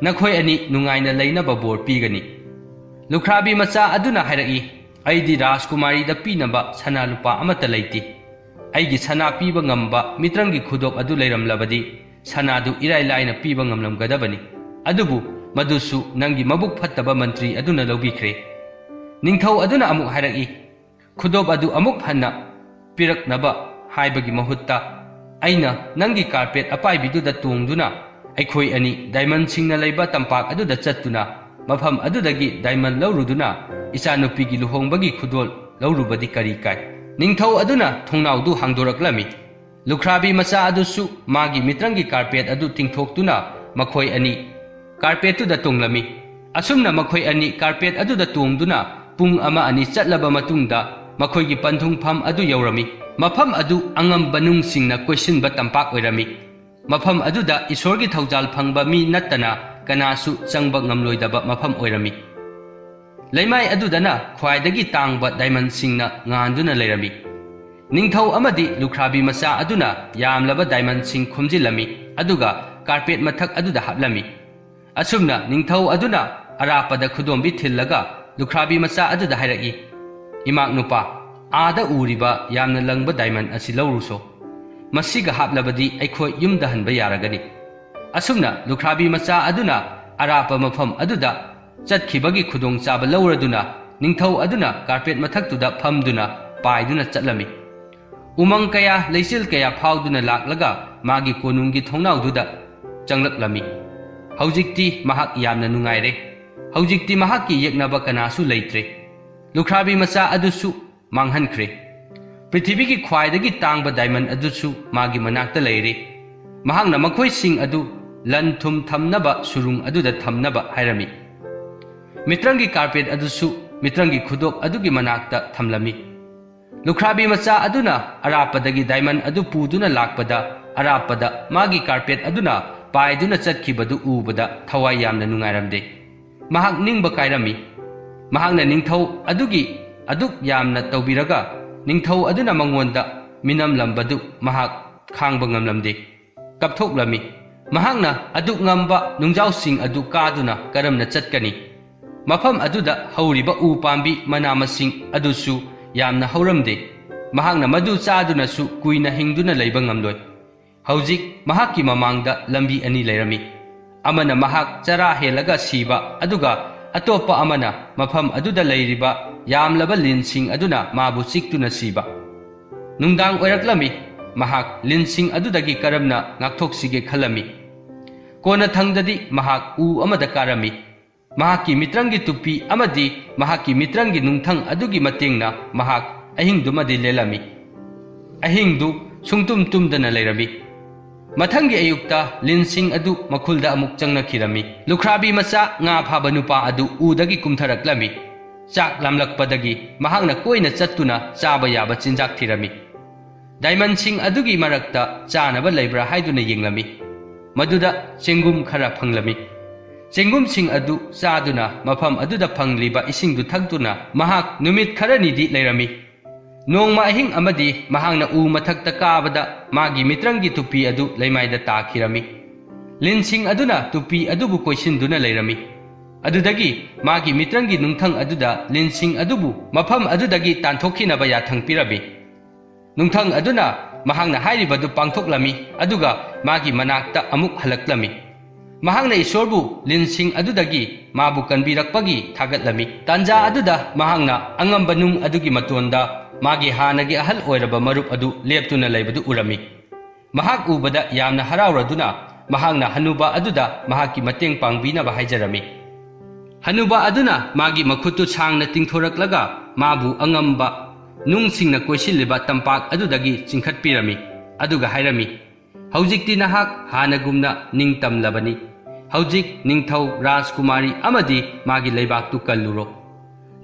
ꯅꯈꯣꯏ ꯑꯅꯤ ꯅꯨꯡꯉꯥꯏꯅ ꯂꯩꯅꯕ ꯕꯣꯔ ꯄꯤꯒꯅꯤ꯫" ꯂꯨꯈ꯭ꯔꯥꯕꯤ ꯃꯆꯥ ꯑꯗꯨꯅ ꯍꯥꯏꯔꯛꯏ, "ꯑꯩꯗꯤ ꯔꯥꯖꯀꯨꯃꯥꯔꯤꯗ ꯄꯤꯅꯕ ꯁꯅꯥ ꯂꯨꯄꯥ ꯑꯃꯠꯇ ꯂꯩꯇꯦ꯫ ꯑꯩꯒꯤ ꯁꯅꯥ ꯄꯤꯕ ꯉꯝꯕ ꯃꯤꯇ꯭ꯔꯪꯒꯤ ꯈꯨꯗꯣꯞ ꯑꯗꯨ ꯂꯩꯔꯝꯂꯕꯗꯤ ꯁꯅꯥꯗꯨ ꯏꯔꯥꯏ ꯂꯥꯏꯅ ꯄꯤꯕ ꯉꯝꯂꯝꯒꯗꯕꯅꯤ꯫ ꯑꯗꯨꯕꯨ ꯃꯗꯨꯁꯨ ꯅꯪꯒꯤ ꯃꯕꯨꯛ ꯐꯠꯇꯕ ꯃꯟꯇ꯭ꯔꯤ ꯑꯗꯨꯅ ꯂꯧꯕꯤꯈ꯭ꯔꯦ꯫ ꯅꯤꯡꯊꯧ ꯑꯗꯨꯅ ꯑꯃꯨꯛ ꯍꯥꯏꯔꯛꯏ, "ꯈꯨꯗꯣꯞ ꯑꯗꯨ ꯑꯃꯨꯛ ꯍꯟꯅ ꯄꯤꯔꯛꯅꯕ ꯍꯥꯏꯕꯒꯤ ꯃꯍꯨꯠꯇ, ꯑꯩꯅ ꯅꯪꯒꯤ ꯀꯥꯔꯄꯦꯠ ꯑꯄꯥꯏꯕꯤꯗꯨꯗ ꯇꯣꯡꯗꯨꯅ ꯑꯩꯈꯣꯏ ꯑꯅꯤ ꯗꯥꯏꯃꯟꯁꯤꯡꯅ ꯂꯩꯕ ꯇꯝꯄꯥꯛ ꯑꯗꯨꯗ ꯆꯠꯇꯨꯅ ꯃꯐꯝ ꯑꯗꯨꯗꯒꯤ ꯗꯥꯏꯃꯟ ꯂꯧꯔꯨꯗꯨꯅ ꯏꯆꯥꯅꯨꯄꯤꯒꯤ ꯂꯨꯍꯣꯡꯕꯒꯤ ꯈꯨꯗꯣꯜ ꯂꯧꯔꯨꯕꯗꯤ ꯀꯔꯤ ꯀꯥꯏ?" ꯅꯤꯡꯊꯧ ꯑꯗꯨꯅ ꯊꯣꯡꯅꯥꯎꯗꯨ ꯍꯥꯡꯗꯣꯔꯛꯂꯝꯃꯤ꯫ ꯂꯨꯈ꯭ꯔꯥꯕꯤ ꯃꯆꯥ ꯑꯗꯨꯁꯨ ꯃꯥꯒꯤ ꯃꯤꯇ꯭ꯔꯪꯒꯤ ꯀꯥꯔꯄꯦꯠ ꯑꯗꯨ ꯇꯤꯡꯊꯣꯛꯇꯨꯅ ꯃꯈꯣꯏ ꯑꯅꯤ ꯀꯥꯔꯄꯦꯠꯇꯨꯗ ꯇꯣꯡꯂꯝꯃꯤ꯫ ꯑꯁꯨꯝꯅ ꯃꯈꯣꯏ ꯑꯅꯤ ꯀꯥꯔꯄꯦꯠ ꯑꯗꯨꯗ ꯇꯣꯡꯗꯨꯅ ꯄꯨꯡ ꯑꯃ ꯑꯅꯤ ꯆꯠꯂꯕ ꯃꯇꯨꯡꯗ ꯃꯈꯣꯏꯒꯤ ꯄꯟꯊꯨꯡꯐꯝ ꯑꯗꯨ ꯌꯧꯔꯝꯃꯤ꯫ ꯃꯐꯝ ꯑꯗꯨ ꯑꯉꯝꯕ ꯅꯨꯡꯁꯤꯡꯅ ꯀꯣꯏꯁꯤꯟꯕ ꯇꯝꯄꯥꯛ ꯑꯣꯏꯔꯝꯃꯤ꯫ ꯃꯐꯝ ꯑꯗꯨꯗ ꯏꯁꯣꯔꯒꯤ ꯊꯧꯖꯥꯜ ꯐꯪꯕ ꯃꯤ ꯅꯠꯇꯅ ꯀꯅꯥꯁꯨ ꯆꯪꯕ ꯉꯝꯂꯣꯏꯗꯕ ꯃꯐꯝ ꯑꯣꯏꯔꯝꯃꯤ꯫ ꯂꯩꯃꯥꯏ ꯑꯗꯨꯗꯅ ꯈ꯭ꯋꯥꯏꯗꯒꯤ ꯇꯥꯡꯕ ꯗꯥꯏꯃꯟꯁꯤꯡꯅ ꯉꯥꯟꯗꯨꯅ ꯂꯩꯔꯝꯃꯤ꯫ ꯅꯤꯡꯊꯧ ꯑꯃꯗꯤ ꯂꯨꯈ꯭ꯔꯥꯕꯤ ꯃꯆꯥ ꯑꯗꯨꯅ ꯌꯥꯝꯂꯕ ꯗꯥꯏꯃꯟꯁꯤꯡ ꯈꯣꯝꯖꯤꯜꯂꯝꯃꯤ, ꯑꯗꯨꯒ ꯀꯥꯔꯄꯦꯠ ꯃꯊꯛ ꯑꯗꯨꯗ ꯍꯥꯞꯂꯝꯃꯤ꯫ ꯑꯁꯨꯝꯅ ꯅꯤꯡꯊꯧ ꯑꯗꯨꯅ ꯑꯔꯥꯞꯄꯗ ꯈꯨꯗꯣꯝꯕꯤ ꯊꯤꯜꯂꯒ ꯂꯨꯈ꯭ꯔꯥꯕꯤ ꯃꯆꯥ ꯑꯗꯨꯗ ꯍꯥꯏꯔꯛꯏ, "ꯏꯃꯥꯛ ꯅꯨꯄꯥ, ꯑꯥꯗ ꯎꯔꯤꯕ ꯌꯥꯝꯅ ꯂꯪꯕ ꯗꯥꯏꯃꯟ ꯑꯁꯤ ꯂꯧꯔꯨꯁꯣ꯫ ꯃꯁꯤꯒ ꯍꯥꯞꯂꯕꯗꯤ ꯑꯩꯈꯣꯏ ꯌꯨꯝꯗ ꯍꯟꯕ ꯌꯥꯔꯒꯅꯤ꯫" ꯑꯁꯨꯝꯅ ꯂꯨꯈ꯭ꯔꯥꯕꯤ ꯃꯆꯥ ꯑꯗꯨꯅ ꯑꯔꯥꯞꯄ ꯃꯐꯝ ꯑꯗꯨꯗ ꯆꯠꯈꯤꯕꯒꯤ ꯈꯨꯗꯣꯡꯆꯥꯕ ꯂꯧꯔꯗꯨꯅ ꯅꯤꯡꯊꯧ ꯑꯗꯨꯅ ꯀꯥꯔꯄꯦꯠ ꯃꯊꯛꯇꯨꯗ ꯐꯝꯗꯨꯅ ꯄꯥꯏꯗꯨꯅ ꯆꯠꯂꯝꯃꯤ꯫ ꯎꯃꯪ ꯀꯌꯥ, ꯂꯩꯆꯤꯜ ꯀꯌꯥ ꯐꯥꯎꯗꯨꯅ ꯂꯥꯛꯂꯒ ꯃꯥꯒꯤ ꯀꯣꯅꯨꯡꯒꯤ ꯊꯣꯡꯅꯥꯎꯗꯨꯗ ꯆꯪꯂꯛꯂꯝꯃꯤ꯫ ꯍꯧꯖꯤꯛꯇꯤ ꯃꯍꯥꯛ ꯌꯥꯝꯅ ꯅꯨꯡꯉꯥꯏꯔꯦ꯫ ꯍꯧꯖꯤꯛꯇꯤ ꯃꯍꯥꯛꯀꯤ ꯌꯦꯛꯅꯕ ꯀꯅꯥꯁꯨ ꯂꯩꯇ꯭ꯔꯦ꯫ ꯂꯨꯈ꯭ꯔꯥꯕꯤ ꯃꯆꯥ ꯑꯗꯨꯁꯨ ꯃꯥꯡꯍꯟꯈ꯭ꯔꯦ꯫ ꯄ꯭ꯔꯤꯊꯤꯕꯤꯒꯤ ꯈ꯭ꯋꯥꯏꯗꯒꯤ ꯇꯥꯡꯕ ꯗꯥꯏꯃꯟ ꯑꯗꯨꯁꯨ ꯃꯥꯒꯤ ꯃꯅꯥꯛꯇ ꯂꯩꯔꯦ꯫ ꯃꯍꯥꯛꯅ ꯃꯈꯣꯏꯁꯤꯡ ꯑꯗꯨ ꯂꯟ ꯊꯨꯝ ꯊꯝꯅꯕ ꯁꯨꯔꯨꯡ ꯑꯗꯨꯗ ꯊꯝꯅꯕ ꯍꯥꯏꯔꯝꯃꯤ꯫ ꯃꯤꯇ꯭ꯔꯪꯒꯤ ꯀꯥꯔꯄꯦꯠ ꯑꯗꯨꯁꯨ ꯃꯤꯇ꯭ꯔꯪꯒꯤ ꯈꯨꯗꯣꯞ ꯑꯗꯨꯒꯤ ꯃꯅꯥꯛꯇ ꯊꯝꯂꯝꯃꯤ꯫ ꯂꯨꯈ꯭ꯔꯥꯕꯤ ꯃꯆꯥ ꯑꯗꯨꯅ ꯑꯔꯥꯞꯄꯗꯒꯤ ꯗꯥꯏꯃꯟ ꯑꯗꯨ ꯄꯨꯗꯨꯅ ꯂꯥꯛꯄꯗ, ꯑꯔꯥꯞꯄꯗ ꯃꯥꯒꯤ ꯀꯥꯔꯄꯦꯠ ꯑꯗꯨꯅ ꯄꯥꯏꯗꯨꯅ ꯆꯠꯈꯤꯕꯗꯨ ꯎꯕꯗ ꯊꯋꯥꯏ ꯌꯥꯝꯅ ꯅꯨꯡꯉꯥꯏꯔꯝꯗꯦ꯫ ꯃꯍꯥꯛ ꯅꯤꯡꯕ ꯀꯥꯏꯔꯝꯃꯤ꯫ ꯃꯍꯥꯛꯅ ꯅꯤꯡꯊꯧ ꯑꯗꯨꯒꯤ ꯑꯗꯨꯛ ꯌꯥꯝꯅ ꯇꯧꯕꯤꯔꯒ ꯅꯤꯡꯊꯧ ꯑꯗꯨꯅ ꯃꯉꯣꯟꯗ ꯃꯤꯅꯝꯂꯝꯕꯗꯨ ꯃꯍꯥꯛ ꯈꯥꯡꯕ ꯉꯝꯂꯝꯗꯦ꯫ ꯀꯞꯊꯣꯛꯂꯝꯃꯤ꯫ ꯃꯍꯥꯛꯅ ꯑꯗꯨꯛ ꯉꯝꯕ ꯅꯨꯡꯖꯥꯎꯁꯤꯡ ꯑꯗꯨ ꯀꯥꯗꯨꯅ ꯀꯔꯝꯅ ꯆꯠꯀꯅꯤ? ꯃꯐꯝ ꯑꯗꯨꯗ ꯍꯧꯔꯤꯕ ꯎ ꯄꯥꯝꯕꯤ ꯃꯅꯥ ꯃꯁꯤꯡ ꯑꯗꯨꯁꯨ ꯌꯥꯝꯅ ꯍꯧꯔꯝꯗꯦ꯫ ꯃꯍꯥꯛꯅ ꯃꯗꯨ ꯆꯥꯗꯨꯅꯁꯨ ꯀꯨꯏꯅ ꯍꯤꯡꯗꯨꯅ ꯂꯩꯕ ꯉꯝꯂꯣꯏ꯫ ꯍꯧꯖꯤꯛ ꯃꯍꯥꯛꯀꯤ ꯃꯃꯥꯡꯗ ꯂꯝꯕꯤ ꯑꯅꯤ ꯂꯩꯔꯝꯃꯤ꯫ ꯑꯃꯅ ꯃꯍꯥꯛ ꯆꯔꯥ ꯍꯦꯜꯂꯒ ꯁꯤꯕ, ꯑꯗꯨꯒ ꯑꯇꯣꯞꯄ ꯑꯃꯅ ꯃꯐꯝ ꯑꯗꯨꯗ ꯂꯩꯔꯤꯕ ꯌꯥꯝꯂꯕ ꯂꯤꯟꯁꯤꯡ ꯑꯗꯨꯅ ꯃꯥꯕꯨ ꯆꯤꯛꯇꯨꯅ ꯁꯤꯕ꯫ ꯅꯨꯡꯗꯥꯡ ꯑꯣꯏꯔꯛꯂꯝꯃꯤ꯫ ꯃꯍꯥꯛ ꯂꯤꯟꯁꯤꯡ ꯑꯗꯨꯗꯒꯤ ꯀꯔꯝꯅ ꯉꯥꯛꯊꯣꯛꯁꯤꯒꯦ ꯈꯜꯂꯝꯃꯤ꯫ ꯀꯣꯟꯅꯊꯪꯗꯗꯤ ꯃꯍꯥꯛ ꯎ ꯑꯃꯗ ꯀꯥꯔꯝꯃꯤ꯫ ꯃꯍꯥꯛꯀꯤ ꯃꯤꯇ꯭ꯔꯪꯒꯤ ꯇꯨꯄꯤ ꯑꯃꯗꯤ ꯃꯍꯥꯛꯀꯤ ꯃꯤꯇ꯭ꯔꯪꯒꯤ ꯅꯨꯡꯊꯪ ꯑꯗꯨꯒꯤ ꯃꯇꯦꯡꯅ ꯃꯍꯥꯛ ꯑꯍꯤꯡꯗꯨꯃꯗꯤ ꯂꯦꯜꯂꯝꯃꯤ꯫ ꯑꯍꯤꯡꯗꯨ ꯁꯨꯡꯇꯨꯝ ꯇꯨꯝꯗꯅ ꯂꯩꯔꯝꯃꯤ꯫ ꯃꯊꯪꯒꯤ ꯑꯌꯨꯛꯇ ꯂꯤꯟꯁꯤꯡ ꯑꯗꯨ ꯃꯈꯨꯜꯗ ꯑꯃꯨꯛ ꯆꯪꯅꯈꯤꯔꯝꯃꯤ꯫ ꯂꯨꯈ꯭ꯔꯥꯕꯤ ꯃꯆꯥ ꯉꯥ ꯐꯥꯕ ꯅꯨꯄꯥ ꯑꯗꯨ ꯎꯗꯒꯤ ꯀꯨꯝꯊꯔꯛꯂꯝꯃꯤ꯫ ꯆꯥꯛ ꯂꯥꯝꯂꯛꯄꯗꯒꯤ ꯃꯍꯥꯛꯅ ꯀꯣꯏꯅ ꯆꯠꯇꯨꯅ ꯆꯥꯕ ꯌꯥꯕ ꯆꯤꯟꯖꯥꯛ ꯊꯤꯔꯝꯃꯤ꯫ ꯗꯥꯏꯃꯟꯁꯤꯡ ꯑꯗꯨꯒꯤ ꯃꯔꯛꯇ ꯆꯥꯅꯕ ꯂꯩꯕ꯭ꯔꯥ ꯍꯥꯏꯗꯨꯅ ꯌꯦꯡꯂꯝꯃꯤ꯫ ꯃꯗꯨꯗ ꯆꯦꯡꯒꯨꯝ ꯈꯔ ꯐꯪꯂꯝꯃꯤ꯫ ꯆꯦꯡꯒꯨꯝꯁꯤꯡ ꯑꯗꯨ ꯆꯥꯗꯨꯅ ꯃꯐꯝ ꯑꯗꯨꯗ ꯐꯪꯂꯤꯕ ꯏꯁꯤꯡꯗꯨ ꯊꯛꯇꯨꯅ ꯃꯍꯥꯛ ꯅꯨꯃꯤꯠ ꯈꯔꯅꯤꯗꯤ ꯂꯩꯔꯝꯃꯤ꯫ ꯅꯣꯡꯃ ꯑꯍꯤꯡ ꯑꯃꯗꯤ ꯃꯍꯥꯛꯅ ꯎ ꯃꯊꯛꯇ ꯀꯥꯕꯗ ꯃꯥꯒꯤ ꯃꯤꯇ꯭ꯔꯪꯒꯤ ꯇꯨꯄꯤ ꯑꯗꯨ ꯂꯩꯃꯥꯏꯗ ꯇꯥꯈꯤꯔꯝꯃꯤ꯫ ꯂꯤꯟꯁꯤꯡ ꯑꯗꯨꯅ ꯇꯨꯄꯤ ꯑꯗꯨꯕꯨ ꯀꯣꯏꯁꯤꯟꯗꯨꯅ ꯂꯩꯔꯝꯃꯤ꯫ ꯑꯗꯨꯗꯒꯤ ꯃꯥꯒꯤ ꯃꯤꯇ꯭ꯔꯪꯒꯤ ꯅꯨꯡꯊꯪ ꯑꯗꯨꯗ ꯂꯤꯟꯁꯤꯡ ꯑꯗꯨꯕꯨ ꯃꯐꯝ ꯑꯗꯨꯗꯒꯤ ꯇꯥꯟꯊꯣꯛꯈꯤꯅꯕ ꯌꯥꯊꯪ ꯄꯤꯔꯝꯃꯤ꯫ ꯅꯨꯡꯊꯪ ꯑꯗꯨꯅ ꯃꯍꯥꯛꯅ ꯍꯥꯏꯔꯤꯕꯗꯨ ꯄꯥꯡꯊꯣꯛꯂꯝꯃꯤ, ꯑꯗꯨꯒ ꯃꯥꯒꯤ ꯃꯅꯥꯛꯇ ꯑꯃꯨꯛ ꯍꯜꯂꯛꯂꯝꯃꯤ꯫ ꯃꯍꯥꯛꯅ ꯏꯁꯣꯔꯕꯨ ꯂꯤꯟꯁꯤꯡ ꯑꯗꯨꯗꯒꯤ ꯃꯥꯕꯨ ꯀꯟꯕꯤꯔꯛꯄꯒꯤ ꯊꯥꯒꯠꯂꯝꯃꯤ꯫ ꯇꯥꯟꯖꯥ ꯑꯗꯨꯗ ꯃꯍꯥꯛꯅ ꯑꯉꯝꯕ ꯅꯨꯡ ꯑꯗꯨꯒꯤ ꯃꯇꯣꯟꯗ ꯃꯥꯒꯤ ꯍꯥꯟꯅꯒꯤ ꯑꯍꯜ ꯑꯣꯏꯔꯕ ꯃꯔꯨꯞ ꯑꯗꯨ ꯂꯦꯞꯇꯨꯅ ꯂꯩꯕꯗꯨ ꯎꯔꯝꯃꯤ꯫ ꯃꯍꯥꯛ ꯎꯕꯗ ꯌꯥꯝꯅ ꯍꯔꯥꯎꯔꯗꯨꯅ ꯃꯍꯥꯛꯅ ꯍꯅꯨꯕ ꯑꯗꯨꯗ ꯃꯍꯥꯛꯀꯤ ꯃꯇꯦꯡ ꯄꯥꯡꯕꯤꯅꯕ ꯍꯥꯏꯖꯔꯝꯃꯤ꯫ ꯍꯅꯨꯕ ꯑꯗꯨꯅ ꯃꯥꯒꯤ ꯃꯈꯨꯠꯇꯨ ꯁꯥꯡꯅ ꯇꯤꯡꯊꯣꯔꯛꯂꯒ ꯃꯥꯕꯨ ꯑꯉꯝꯕ ꯅꯨꯡꯁꯤꯡꯅ ꯀꯣꯏꯁꯤꯜꯂꯤꯕ ꯇꯝꯄꯥꯛ ꯑꯗꯨꯗꯒꯤ ꯆꯤꯡꯈꯠꯄꯤꯔꯝꯃꯤ, ꯑꯗꯨꯒ ꯍꯥꯏꯔꯝꯃꯤ, "ꯍꯧꯖꯤꯛꯇꯤ ꯅꯍꯥꯛ ꯍꯥꯟꯅꯒꯨꯝꯅ ꯅꯤꯡꯇꯝꯂꯕꯅꯤ꯫ ꯍꯧꯖꯤꯛ ꯅꯤꯡꯊꯧ ꯔꯥꯖꯀꯨꯃꯥꯔꯤ ꯑꯃꯗꯤ ꯃꯥꯒꯤ ꯂꯩꯕꯥꯛꯇꯨ ꯀꯜꯂꯨꯔꯣ꯫"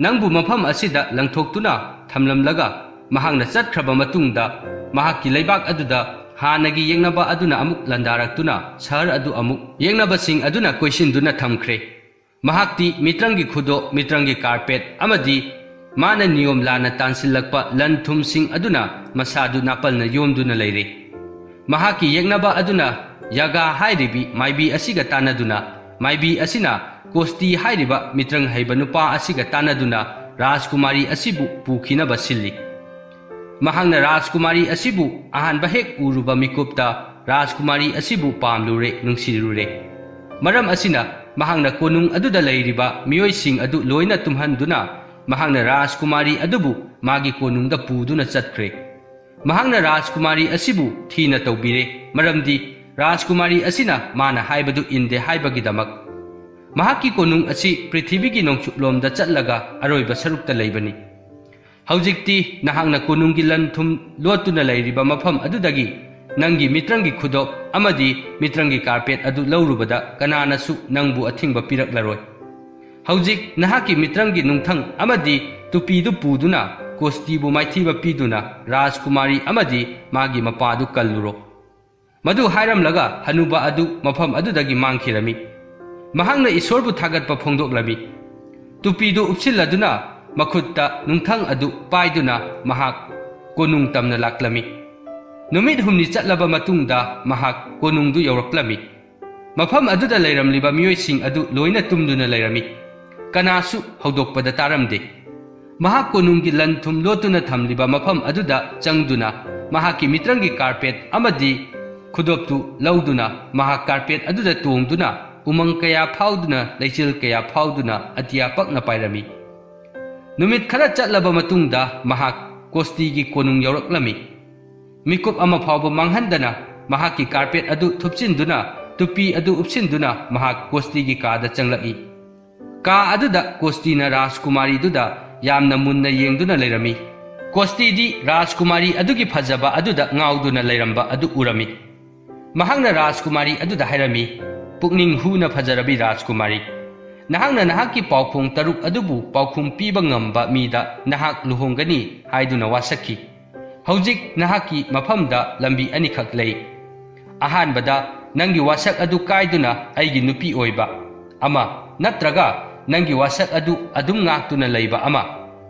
ꯅꯪꯕꯨ ꯃꯐꯝ ꯑꯁꯤꯗ ꯂꯪꯊꯣꯛꯇꯨꯅ ꯊꯝꯂꯝꯂꯒ ꯃꯍꯥꯛꯅ ꯆꯠꯈ꯭ꯔꯕ ꯃꯇꯨꯡꯗ, ꯃꯍꯥꯛꯀꯤ ꯂꯩꯕꯥꯛ ꯑꯗꯨꯗ ꯍꯥꯟꯅꯒꯤ ꯌꯦꯛꯅꯕ ꯑꯗꯨꯅ ꯑꯃꯨꯛ ꯂꯥꯟꯗꯥꯔꯛꯇꯨꯅ ꯁꯍꯔ ꯑꯗꯨ ꯑꯃꯨꯛ ꯌꯦꯛꯅꯕꯁꯤꯡ ꯑꯗꯨꯅ ꯀꯣꯏꯁꯤꯟꯗꯨꯅ ꯊꯝꯈ꯭ꯔꯦ꯫ ꯃꯍꯥꯛꯇꯤ ꯃꯤꯇ꯭ꯔꯪꯒꯤ ꯈꯨꯗꯣꯞ, ꯃꯤꯇ꯭ꯔꯪꯒꯤ ꯀꯥꯔꯄꯦꯠ ꯑꯃꯗꯤ ꯃꯥꯅ ꯅꯤꯌꯣꯝ ꯂꯥꯟꯅ ꯇꯥꯟꯁꯤꯜꯂꯛꯄ ꯂꯟ ꯊꯨꯝꯁꯤꯡ ꯑꯗꯨꯅ ꯃꯁꯥꯗꯨ ꯅꯥꯄꯜꯅ ꯌꯣꯝꯗꯨꯅ ꯂꯩꯔꯦ꯫ ꯃꯍꯥꯛꯀꯤ ꯌꯦꯛꯅꯕ ꯑꯗꯨꯅ ꯌꯥꯒꯥ ꯍꯥꯏꯔꯤꯕꯤ ꯃꯥꯏꯕꯤ ꯑꯁꯤꯒ ꯇꯥꯟꯅꯗꯨꯅ, ꯃꯥꯏꯕꯤ ꯑꯁꯤꯅ ꯀꯣꯁꯇꯤ ꯍꯥꯏꯔꯤꯕ ꯃꯤꯇ꯭ꯔꯪ ꯍꯩꯕ ꯅꯨꯄꯥ ꯑꯁꯤꯒ ꯇꯥꯟꯅꯗꯨꯅ ꯔꯥꯖꯀꯨꯃꯥꯔꯤ ꯑꯁꯤꯕꯨ ꯄꯨꯈꯤꯅꯕ ꯁꯤꯜꯂꯤ꯫ ꯃꯍꯥꯛꯅ ꯔꯥꯖꯀꯨꯃꯥꯔꯤ ꯑꯁꯤꯕꯨ ꯑꯍꯥꯟꯕ ꯍꯦꯛ ꯎꯔꯨꯕ ꯃꯤꯀꯨꯞꯇ ꯔꯥꯖꯀꯨꯃꯥꯔꯤ ꯑꯁꯤꯕꯨ ꯄꯥꯝꯂꯨꯔꯦ, ꯅꯨꯡꯁꯤꯔꯨꯔꯦ꯫ ꯃꯔꯝ ꯑꯁꯤꯅ, ꯃꯍꯥꯛꯅ ꯀꯣꯅꯨꯡ ꯑꯗꯨꯗ ꯂꯩꯔꯤꯕ ꯃꯤꯑꯣꯏꯁꯤꯡ ꯑꯗꯨ ꯂꯣꯏꯅ ꯇꯨꯝꯍꯟꯗꯨꯅ, ꯃꯍꯥꯛꯅ ꯔꯥꯖꯀꯨꯃꯥꯔꯤ ꯑꯗꯨꯕꯨ ꯃꯥꯒꯤ ꯀꯣꯅꯨꯡꯗ ꯄꯨꯗꯨꯅ ꯆꯠꯈ꯭ꯔꯦ꯫ ꯃꯍꯥꯛꯅ ꯔꯥꯖꯀꯨꯃꯥꯔꯤ ꯑꯁꯤꯕꯨ ꯊꯤꯅ ꯇꯧꯕꯤꯔꯦ, ꯃꯔꯝꯗꯤ ꯔꯥꯖꯀꯨꯃꯥꯔꯤ ꯑꯁꯤꯅ ꯃꯥꯅ ꯍꯥꯏꯕꯗꯨ ꯏꯟꯗꯦ ꯍꯥꯏꯕꯒꯤꯗꯃꯛ꯫ ꯃꯍꯥꯛꯀꯤ ꯀꯣꯅꯨꯡ ꯑꯁꯤ ꯄ꯭ꯔꯤꯊꯤꯕꯤꯒꯤ ꯅꯣꯡꯆꯨꯞꯂꯣꯝꯗ ꯆꯠꯂꯒ ꯑꯔꯣꯏꯕ ꯁꯔꯨꯛꯇ ꯂꯩꯕꯅꯤ꯫ ꯍꯧꯖꯤꯛꯇꯤ ꯅꯍꯥꯛꯅ ꯀꯣꯅꯨꯡꯒꯤ ꯂꯟ ꯊꯨꯝ ꯂꯣꯠꯇꯨꯅ ꯂꯩꯔꯤꯕ ꯃꯐꯝ ꯑꯗꯨꯗꯒꯤ ꯅꯪꯒꯤ ꯃꯤꯇ꯭ꯔꯪꯒꯤ ꯈꯨꯗꯣꯞ ꯑꯃꯗꯤ ꯃꯤꯇ꯭ꯔꯪꯒꯤ ꯀꯥꯔꯄꯦꯠ ꯑꯗꯨ ꯂꯧꯔꯨꯕꯗ ꯀꯅꯥꯅꯁꯨ ꯅꯪꯕꯨ ꯑꯊꯤꯡꯕ ꯄꯤꯔꯛꯂꯔꯣꯏ꯫ ꯍꯧꯖꯤꯛ ꯅꯍꯥꯛꯀꯤ ꯃꯤꯇ꯭ꯔꯪꯒꯤ ꯅꯨꯡꯊꯪ ꯑꯃꯗꯤ ꯇꯨꯄꯤꯗꯨ ꯄꯨꯗꯨꯅ ꯀꯣꯁꯇꯤꯕꯨ ꯃꯥꯏꯊꯤꯕ ꯄꯤꯗꯨꯅ ꯔꯥꯖꯀꯨꯃꯥꯔꯤ ꯑꯃꯗꯤ ꯃꯥꯒꯤ ꯃꯄꯥꯗꯨ ꯀꯜꯂꯨꯔꯣ꯫ ꯃꯗꯨ ꯍꯥꯏꯔꯝꯂꯒ ꯍꯅꯨꯕ ꯑꯗꯨ ꯃꯐꯝ ꯑꯗꯨꯗꯒꯤ ꯃꯥꯡꯈꯤꯔꯝꯃꯤ꯫ ꯃꯍꯥꯛꯅ ꯏꯁꯣꯔꯕꯨ ꯊꯥꯒꯠꯄ ꯐꯣꯡꯗꯣꯛꯂꯝꯃꯤ꯫ ꯇꯨꯄꯤꯗꯨ ꯎꯞꯁꯤꯜꯂꯗꯨꯅ ꯃꯈꯨꯠꯇ ꯅꯨꯡꯊꯪ ꯑꯗꯨ ꯄꯥꯏꯗꯨꯅ ꯃꯍꯥꯛ ꯀꯣꯅꯨꯡ ꯇꯝꯅ ꯂꯥꯛꯂꯝꯃꯤ꯫ ꯅꯨꯃꯤꯠ ꯍꯨꯝꯅꯤ ꯆꯠꯂꯕ ꯃꯇꯨꯡꯗ ꯃꯍꯥꯛ ꯀꯣꯅꯨꯡꯗꯨ ꯌꯧꯔꯛꯂꯝꯃꯤ꯫ ꯃꯐꯝ ꯑꯗꯨꯗ ꯂꯩꯔꯝꯂꯤꯕ ꯃꯤꯑꯣꯏꯁꯤꯡ ꯑꯗꯨ ꯂꯣꯏꯅ ꯇꯨꯝꯗꯨꯅ ꯂꯩꯔꯝꯃꯤ꯫ ꯀꯅꯥꯁꯨ ꯍꯧꯗꯣꯛꯄꯗ ꯇꯥꯔꯝꯗꯦ꯫ ꯃꯍꯥꯛ ꯀꯣꯅꯨꯡꯒꯤ ꯂꯟ ꯊꯨꯝ ꯂꯣꯠꯇꯨꯅ ꯊꯝꯂꯤꯕ ꯃꯐꯝ ꯑꯗꯨꯗ ꯆꯪꯗꯨꯅ ꯃꯍꯥꯛꯀꯤ ꯃꯤꯇ꯭ꯔꯪꯒꯤ ꯀꯥꯔꯄꯦꯠ ꯑꯃꯗꯤ ꯈꯨꯗꯣꯞꯇꯨ ꯂꯧꯗꯨꯅ ꯃꯍꯥꯛ ꯀꯥꯔꯄꯦꯠ ꯑꯗꯨꯗ ꯇꯣꯡꯗꯨꯅ ꯎꯃꯪ ꯀꯌꯥ ꯐꯥꯎꯗꯨꯅ ꯂꯩꯆꯤꯜ ꯀꯌꯥ ꯐꯥꯎꯗꯨꯅ ꯑꯇꯤꯌꯥ ꯄꯛꯅ ꯄꯥꯏꯔꯝꯃꯤ꯫ ꯅꯨꯃꯤꯠ ꯈꯔ ꯆꯠꯂꯕ ꯃꯇꯨꯡꯗ ꯃꯍꯥꯛ ꯀꯣꯁꯇꯤꯒꯤ ꯀꯣꯅꯨꯡ ꯌꯧꯔꯛꯂꯝꯃꯤ꯫ ꯃꯤꯀꯨꯞ ꯑꯃ ꯐꯥꯎꯕ ꯃꯥꯡꯍꯟꯗꯅ ꯃꯍꯥꯛꯀꯤ ꯀꯥꯔꯄꯦꯠ ꯑꯗꯨ ꯊꯨꯞꯆꯤꯟꯗꯨꯅ ꯇꯨꯄꯤ ꯑꯗꯨ ꯎꯞꯁꯤꯟꯗꯨꯅ ꯃꯍꯥꯛ ꯀꯣꯁꯇꯤꯒꯤ ꯀꯥꯗ ꯆꯪꯂꯛꯏ꯫ ꯀꯥ ꯑꯗꯨꯗ ꯀꯣꯁꯇꯤꯅ ꯔꯥꯖꯀꯨꯃꯥꯔꯤꯗꯨꯗ ꯌꯥꯝꯅ ꯃꯨꯟꯅ ꯌꯦꯡꯗꯨꯅ ꯂꯩꯔꯝꯃꯤ꯫ ꯀꯣꯁꯇꯤꯗꯤ ꯔꯥꯖꯀꯨꯃꯥꯔꯤ ꯑꯗꯨꯒꯤ ꯐꯖꯕ ꯑꯗꯨꯗ ꯉꯥꯎꯗꯨꯅ ꯂꯩꯔꯝꯕ ꯑꯗꯨ ꯎꯔꯝꯃꯤ꯫ ꯃꯍꯥꯛꯅ ꯔꯥꯖꯀꯨꯃꯥꯔꯤ ꯑꯗꯨꯗ ꯍꯥꯏꯔꯝꯃꯤ, "ꯄꯨꯛꯅꯤꯡ ꯍꯨꯅ ꯐꯖꯔꯕꯤ ꯔꯥꯖꯀꯨꯃꯥꯔꯤ, ꯅꯍꯥꯛꯅ ꯅꯍꯥꯛꯀꯤ ꯄꯥꯎꯈꯣꯡ ꯇꯔꯨꯛ ꯑꯗꯨꯕꯨ ꯄꯥꯎꯈꯨꯝ ꯄꯤꯕ ꯉꯝꯕ ꯃꯤꯗ ꯅꯍꯥꯛ ꯂꯨꯍꯣꯡꯒꯅꯤ ꯍꯥꯏꯗꯨꯅ ꯋꯥꯁꯛꯈꯤ꯫ ꯍꯧꯖꯤꯛ ꯅꯍꯥꯛꯀꯤ ꯃꯐꯝꯗ ꯂꯝꯕꯤ ꯑꯅꯤꯈꯛ ꯂꯩ꯫ ꯑꯍꯥꯟꯕꯗ, ꯅꯪꯒꯤ ꯋꯥꯁꯛ ꯑꯗꯨ ꯀꯥꯏꯗꯨꯅ ꯑꯩꯒꯤ ꯅꯨꯄꯤ ꯑꯣꯏꯕ ꯑꯃ, ꯅꯠꯇ꯭ꯔꯒ ꯅꯪꯒꯤ ꯋꯥꯁꯛ ꯑꯗꯨ ꯑꯗꯨꯝ ꯉꯥꯛꯇꯨꯅ ꯂꯩꯕ ꯑꯃ꯫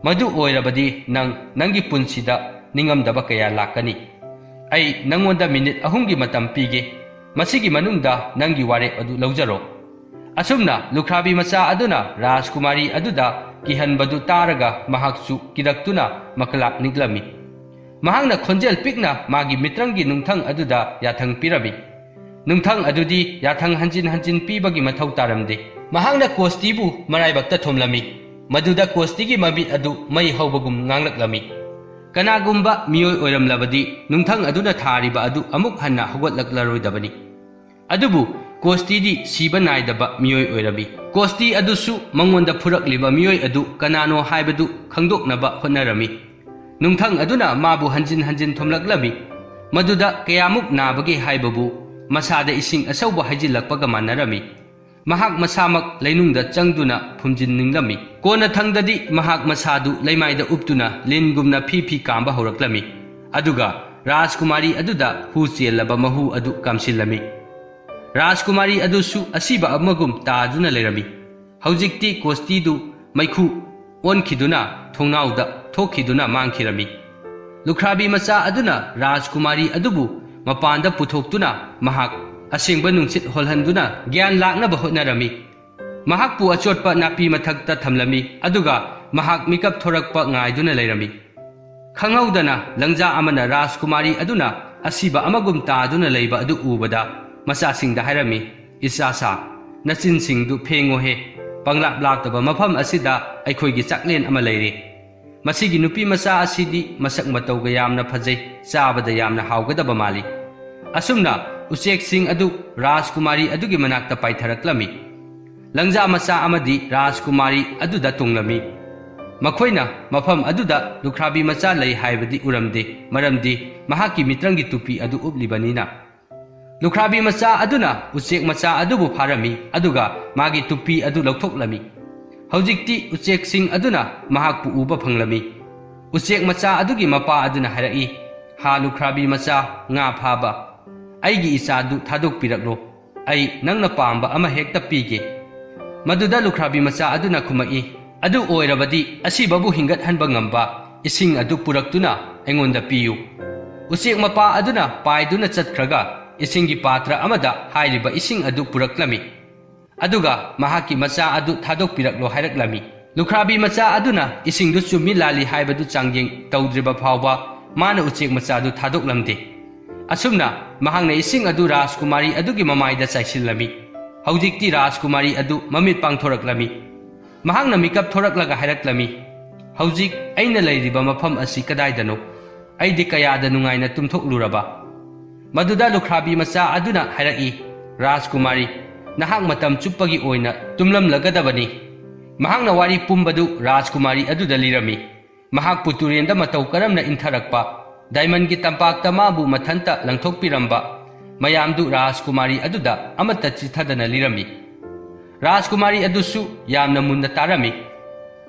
ꯃꯗꯨ ꯑꯣꯏꯔꯕꯗꯤ ꯅꯪ ꯅꯪꯒꯤ ꯄꯨꯟꯁꯤꯗ ꯅꯤꯡꯉꯝꯗꯕ ꯀꯌꯥ ꯂꯥꯛꯀꯅꯤ꯫ ꯑꯩ ꯅꯪꯉꯣꯟꯗ ꯃꯤꯅꯤꯠ ꯑꯍꯨꯝꯒꯤ ꯃꯇꯝ ꯄꯤꯒꯦ꯫ ꯃꯁꯤꯒꯤ ꯃꯅꯨꯡꯗ ꯅꯪꯒꯤ ꯋꯥꯔꯦꯞ ꯑꯗꯨ ꯂꯧꯖꯔꯣ꯫" ꯑꯁꯨꯝꯅ ꯂꯨꯈ꯭ꯔꯥꯕꯤ ꯃꯆꯥ ꯑꯗꯨꯅ ꯔꯥꯖꯀꯨꯃꯥꯔꯤ ꯑꯗꯨꯗ ꯀꯤꯍꯟꯕꯗꯨ ꯇꯥꯔꯒ ꯃꯍꯥꯛꯁꯨ ꯀꯤꯔꯛꯇꯨꯅ ꯃꯀꯂꯥꯛ ꯅꯤꯛꯂꯝꯃꯤ꯫ ꯃꯍꯥꯛꯅ ꯈꯣꯟꯖꯦꯜ ꯄꯤꯛꯅ ꯃꯥꯒꯤ ꯃꯤꯇ꯭ꯔꯪꯒꯤ ꯅꯨꯡꯊꯪ ꯑꯗꯨꯗ ꯌꯥꯊꯪ ꯄꯤꯔꯝꯃꯤ꯫ ꯅꯨꯡꯊꯪ ꯑꯗꯨꯗꯤ ꯌꯥꯊꯪ ꯍꯟꯖꯤꯟ ꯍꯟꯖꯤꯟ ꯄꯤꯕꯒꯤ ꯃꯊꯧ ꯇꯥꯔꯝꯗꯦ꯫ ꯃꯍꯥꯛꯅ ꯀꯣꯁꯇꯤꯕꯨ ꯃꯔꯥꯏꯕꯛꯇ ꯊꯣꯝꯂꯝꯃꯤ꯫ ꯃꯗꯨꯗ ꯀꯣꯁꯇꯤꯒꯤ ꯃꯃꯤꯠ ꯑꯗꯨ ꯃꯩ ꯍꯧꯕꯒꯨꯝ ꯉꯥꯡꯂꯛꯂꯝꯃꯤ꯫ ꯀꯅꯥꯒꯨꯝꯕ ꯃꯤꯑꯣꯏ ꯑꯣꯏꯔꯝꯂꯕꯗꯤ ꯅꯨꯡꯊꯪ ꯑꯗꯨꯅ ꯊꯥꯔꯤꯕ ꯑꯗꯨ ꯑꯃꯨꯛ ꯍꯟꯅ ꯍꯧꯒꯠꯂꯛꯂꯔꯣꯏꯗꯕꯅꯤ꯫ ꯑꯗꯨꯕꯨ ꯀꯣꯁꯇꯤꯗꯤ ꯁꯤꯕ ꯅꯥꯏꯗꯕ ꯃꯤꯑꯣꯏ ꯑꯣꯏꯔꯝꯃꯤ꯫ ꯀꯣꯁꯇꯤ ꯑꯗꯨꯁꯨ ꯃꯉꯣꯟꯗ ꯐꯨꯔꯛꯂꯤꯕ ꯃꯤꯑꯣꯏ ꯑꯗꯨ ꯀꯅꯥꯅꯣ ꯍꯥꯏꯕꯗꯨ ꯈꯪꯗꯣꯛꯅꯕ ꯍꯣꯠꯅꯔꯝꯃꯤ꯫ ꯅꯨꯡꯊꯪ ꯑꯗꯨꯅ ꯃꯥꯕꯨ ꯍꯟꯖꯤꯟ ꯍꯟꯖꯤꯟ ꯊꯣꯝꯂꯛꯂꯝꯃꯤ꯫ ꯃꯗꯨꯗ ꯀꯌꯥꯃꯨꯛ ꯅꯥꯕꯒꯦ ꯍꯥꯏꯕꯕꯨ ꯃꯁꯥꯗ ꯏꯁꯤꯡ ꯑꯁꯧꯕ ꯍꯩꯖꯤꯜꯂꯛꯄꯒ ꯃꯥꯟꯅꯔꯝꯃꯤ꯫ ꯃꯍꯥꯛ ꯃꯁꯥꯃꯛ ꯂꯩꯅꯨꯡꯗ ꯆꯪꯗꯨꯅ ꯐꯨꯝꯖꯤꯟꯅꯤꯡꯂꯝꯃꯤ꯫ ꯀꯣꯟꯅꯊꯪꯗꯗꯤ ꯃꯍꯥꯛ ꯃꯁꯥꯗꯨ ꯂꯩꯃꯥꯏꯗ ꯎꯞꯇꯨꯅ ꯂꯤꯟꯒꯨꯝꯅ ꯐꯤ ꯐꯤ ꯀꯥꯝꯕ ꯍꯧꯔꯛꯂꯝꯃꯤ꯫ ꯑꯗꯨꯒ ꯔꯥꯖꯀꯨꯃꯥꯔꯤ ꯑꯗꯨꯗ ꯍꯨ ꯆꯦꯜꯂꯕ ꯃꯍꯨ ꯑꯗꯨ ꯀꯥꯝꯁꯤꯜꯂꯝꯃꯤ꯫ ꯔꯥꯖꯀꯨꯃꯥꯔꯤ ꯑꯗꯨꯁꯨ ꯑꯁꯤꯕ ꯑꯃꯒꯨꯝ ꯇꯥꯗꯨꯅ ꯂꯩꯔꯝꯃꯤ꯫ ꯍꯧꯖꯤꯛꯇꯤ ꯀꯣꯁꯇꯤꯗꯨ ꯃꯩꯈꯨ ꯑꯣꯟꯈꯤꯗꯨꯅ ꯊꯣꯡꯅꯥꯎꯗ ꯊꯣꯛꯈꯤꯗꯨꯅ ꯃꯥꯡꯈꯤꯔꯝꯃꯤ꯫ ꯂꯨꯈ꯭ꯔꯥꯕꯤ ꯃꯆꯥ ꯑꯗꯨꯅ ꯔꯥꯖꯀꯨꯃꯥꯔꯤ ꯑꯗꯨꯕꯨ ꯃꯄꯥꯟꯗ ꯄꯨꯊꯣꯛꯇꯨꯅ ꯃꯍꯥꯛ ꯑꯁꯦꯡꯕ ꯅꯨꯡꯁꯤꯠ ꯍꯣꯜꯍꯟꯗꯨꯅ ꯒ꯭ꯌꯥꯟ ꯂꯥꯛꯅꯕ ꯍꯣꯠꯅꯔꯝꯃꯤ꯫ ꯃꯍꯥꯛꯄꯨ ꯑꯆꯣꯠꯄ ꯅꯥꯄꯤ ꯃꯊꯛꯇ ꯊꯝꯂꯝꯃꯤ, ꯑꯗꯨꯒ ꯃꯍꯥꯛ ꯃꯤꯀꯞ ꯊꯣꯔꯛꯄ ꯉꯥꯏꯗꯨꯅ ꯂꯩꯔꯝꯃꯤ꯫ ꯈꯪꯍꯧꯗꯅ ꯂꯪꯖꯥ ꯑꯃꯅ ꯔꯥꯖꯀꯨꯃꯥꯔꯤ ꯑꯗꯨꯅ ꯑꯁꯤꯕ ꯑꯃꯒꯨꯝ ꯇꯥꯗꯨꯅ ꯂꯩꯕ ꯑꯗꯨ ꯎꯕꯗ ꯃꯆꯥꯁꯤꯡꯗ ꯍꯥꯏꯔꯝꯃꯤ, "ꯏꯆꯥꯁꯥ, ꯅꯆꯤꯟꯁꯤꯡꯗꯨ ꯐꯦꯡꯉꯣꯍꯦ꯫ ꯄꯪꯂꯥꯞ ꯂꯥꯞꯇꯕ ꯃꯐꯝ ꯑꯁꯤꯗ ꯑꯩꯈꯣꯏꯒꯤ ꯆꯥꯛꯂꯦꯟ ꯑꯃ ꯂꯩꯔꯤ꯫ ꯃꯁꯤꯒꯤ ꯅꯨꯄꯤ ꯃꯆꯥ ꯑꯁꯤꯗꯤ ꯃꯁꯛ ꯃꯇꯧꯒ ꯌꯥꯝꯅ ꯐꯖꯩ, ꯆꯥꯕꯗ ꯌꯥꯝꯅ ꯍꯥꯎꯒꯗꯕ ꯃꯥꯜꯂꯤ꯫" ꯑꯁꯨꯝꯅ ꯎꯆꯦꯛꯁꯤꯡ ꯑꯗꯨ ꯔꯥꯖꯀꯨꯃꯥꯔꯤ ꯑꯗꯨꯒꯤ ꯃꯅꯥꯛꯇ ꯄꯥꯏꯊꯔꯛꯂꯝꯃꯤ꯫ ꯂꯪꯖꯥ ꯃꯆꯥ ꯑꯃꯗꯤ ꯔꯥꯖꯀꯨꯃꯥꯔꯤ ꯑꯗꯨꯗ ꯇꯣꯡꯂꯝꯃꯤ꯫ ꯃꯈꯣꯏꯅ ꯃꯐꯝ ꯑꯗꯨꯗ ꯂꯨꯈ꯭ꯔꯥꯕꯤ ꯃꯆꯥ ꯂꯩ ꯍꯥꯏꯕꯗꯤ ꯎꯔꯝꯗꯦ, ꯃꯔꯝꯗꯤ ꯃꯍꯥꯛꯀꯤ ꯃꯤꯇ꯭ꯔꯪꯒꯤ ꯇꯨꯄꯤ ꯑꯗꯨ ꯎꯞꯂꯤꯕꯅꯤꯅ꯫ ꯂꯨꯈ꯭ꯔꯥꯕꯤ ꯃꯆꯥ ꯑꯗꯨꯅ ꯎꯆꯦꯛ ꯃꯆꯥ ꯑꯗꯨꯕꯨ ꯐꯥꯔꯝꯃꯤ, ꯑꯗꯨꯒ ꯃꯥꯒꯤ ꯇꯨꯄꯤ ꯑꯗꯨ ꯂꯧꯊꯣꯛꯂꯝꯃꯤ꯫ ꯍꯧꯖꯤꯛꯇꯤ ꯎꯆꯦꯛꯁꯤꯡ ꯑꯗꯨꯅ ꯃꯍꯥꯛꯄꯨ ꯎꯕ ꯐꯪꯂꯝꯃꯤ꯫ ꯎꯆꯦꯛ ꯃꯆꯥ ꯑꯗꯨꯒꯤ ꯃꯄꯥ ꯑꯗꯨꯅ ꯍꯥꯏꯔꯛꯏ, "ꯍꯥ ꯂꯨꯈ꯭ꯔꯥꯕꯤ ꯃꯆꯥ, ꯉꯥ ꯐꯥꯕ, ꯑꯩꯒꯤ ꯏꯆꯥꯗꯨ ꯊꯥꯗꯣꯛꯄꯤꯔꯛꯂꯣ꯫ ꯑꯩ ꯅꯪꯅ ꯄꯥꯝꯕ ꯑꯃ ꯍꯦꯛꯇ ꯄꯤꯒꯦ꯫" ꯃꯗꯨꯗ ꯂꯨꯈ꯭ꯔꯥꯕꯤ ꯃꯆꯥ ꯑꯗꯨꯅ ꯈꯨꯝꯃꯛꯏ, "ꯑꯗꯨ ꯑꯣꯏꯔꯕꯗꯤ ꯑꯁꯤꯕꯕꯨ ꯍꯤꯡꯒꯠꯍꯟꯕ ꯉꯝꯕ ꯏꯁꯤꯡ ꯑꯗꯨ ꯄꯨꯔꯛꯇꯨꯅ ꯑꯩꯉꯣꯟꯗ ꯄꯤꯌꯨ꯫" ꯎꯆꯦꯛ ꯃꯄꯥ ꯑꯗꯨꯅ ꯄꯥꯏꯗꯨꯅ ꯆꯠꯈ꯭ꯔꯒ ꯏꯁꯤꯡꯒꯤ ꯄꯥꯇ꯭ꯔ ꯑꯃꯗ ꯍꯥꯏꯔꯤꯕ ꯏꯁꯤꯡ ꯑꯗꯨ ꯄꯨꯔꯛꯂꯝꯃꯤ꯫ ꯑꯗꯨꯒ ꯃꯍꯥꯛꯀꯤ ꯃꯆꯥ ꯑꯗꯨ ꯊꯥꯗꯣꯛꯄꯤꯔꯛꯂꯣ ꯍꯥꯏꯔꯛꯂꯝꯃꯤ꯫ ꯂꯨꯈ꯭ꯔꯥꯕꯤ ꯃꯆꯥ ꯑꯗꯨꯅ ꯏꯁꯤꯡꯗꯨ ꯆꯨꯝꯃꯤ ꯂꯥꯜꯂꯤ ꯍꯥꯏꯕꯗꯨ ꯆꯥꯡꯌꯦꯡ ꯇꯧꯗ꯭ꯔꯤꯕ ꯐꯥꯎꯕ ꯃꯥꯅ ꯎꯆꯦꯛ ꯃꯆꯥꯗꯨ ꯊꯥꯗꯣꯛꯂꯝꯗꯦ꯫ ꯑꯁꯨꯝꯅ ꯃꯍꯥꯛꯅ ꯏꯁꯤꯡ ꯑꯗꯨ ꯔꯥꯖꯀꯨꯃꯥꯔꯤ ꯑꯗꯨꯒꯤ ꯃꯃꯥꯏꯗ ꯆꯥꯏꯁꯤꯜꯂꯝꯃꯤ꯫ ꯍꯧꯖꯤꯛꯇꯤ ꯔꯥꯖꯀꯨꯃꯥꯔꯤ ꯑꯗꯨ ꯃꯃꯤꯠ ꯄꯥꯡꯊꯣꯔꯛꯂꯝꯃꯤ꯫ ꯃꯍꯥꯛꯅ ꯃꯤꯀꯞ ꯊꯣꯔꯛꯂꯒ ꯍꯥꯏꯔꯛꯂꯝꯃꯤ, "ꯍꯧꯖꯤꯛ ꯑꯩꯅ ꯂꯩꯔꯤꯕ ꯃꯐꯝ ꯑꯁꯤ ꯀꯗꯥꯏꯗꯅꯣ? ꯑꯩꯗꯤ ꯀꯌꯥꯗ ꯅꯨꯡꯉꯥꯏꯅ ꯇꯨꯝꯊꯣꯛꯂꯨꯔꯕ!" ꯃꯗꯨꯗ ꯂꯨꯈ꯭ꯔꯥꯕꯤ ꯃꯆꯥ ꯑꯗꯨꯅ ꯍꯥꯏꯔꯛꯏ, "ꯔꯥꯖꯀꯨꯃꯥꯔꯤ, ꯅꯍꯥꯛ ꯃꯇꯝ ꯆꯨꯞꯄꯒꯤ ꯑꯣꯏꯅ ꯇꯨꯝꯂꯝꯂꯒꯗꯕꯅꯤ꯫" ꯃꯍꯥꯛꯅ ꯋꯥꯔꯤ ꯄꯨꯝꯕꯗꯨ ꯔꯥꯖꯀꯨꯃꯥꯔꯤ ꯑꯗꯨꯗ ꯂꯤꯔꯝꯃꯤ꯫ ꯃꯍꯥꯛꯄꯨ ꯇꯨꯔꯦꯟꯗ ꯃꯇꯧ ꯀꯔꯝꯅ ꯏꯟꯊꯔꯛꯄ, ꯗꯥꯏꯃꯟꯒꯤ ꯇꯝꯄꯥꯛꯇ ꯃꯥꯕꯨ ꯃꯊꯟꯇ ꯂꯪꯊꯣꯛꯄꯤꯔꯝꯕ, ꯃꯌꯥꯝꯗꯨ ꯔꯥꯖꯀꯨꯃꯥꯔꯤ ꯑꯗꯨꯗ ꯑꯃꯠꯇ ꯆꯤꯊꯗꯅ ꯂꯤꯔꯝꯃꯤ꯫ ꯔꯥꯖꯀꯨꯃꯥꯔꯤ ꯑꯗꯨꯁꯨ ꯌꯥꯝꯅ ꯃꯨꯟꯅ ꯇꯥꯔꯝꯃꯤ꯫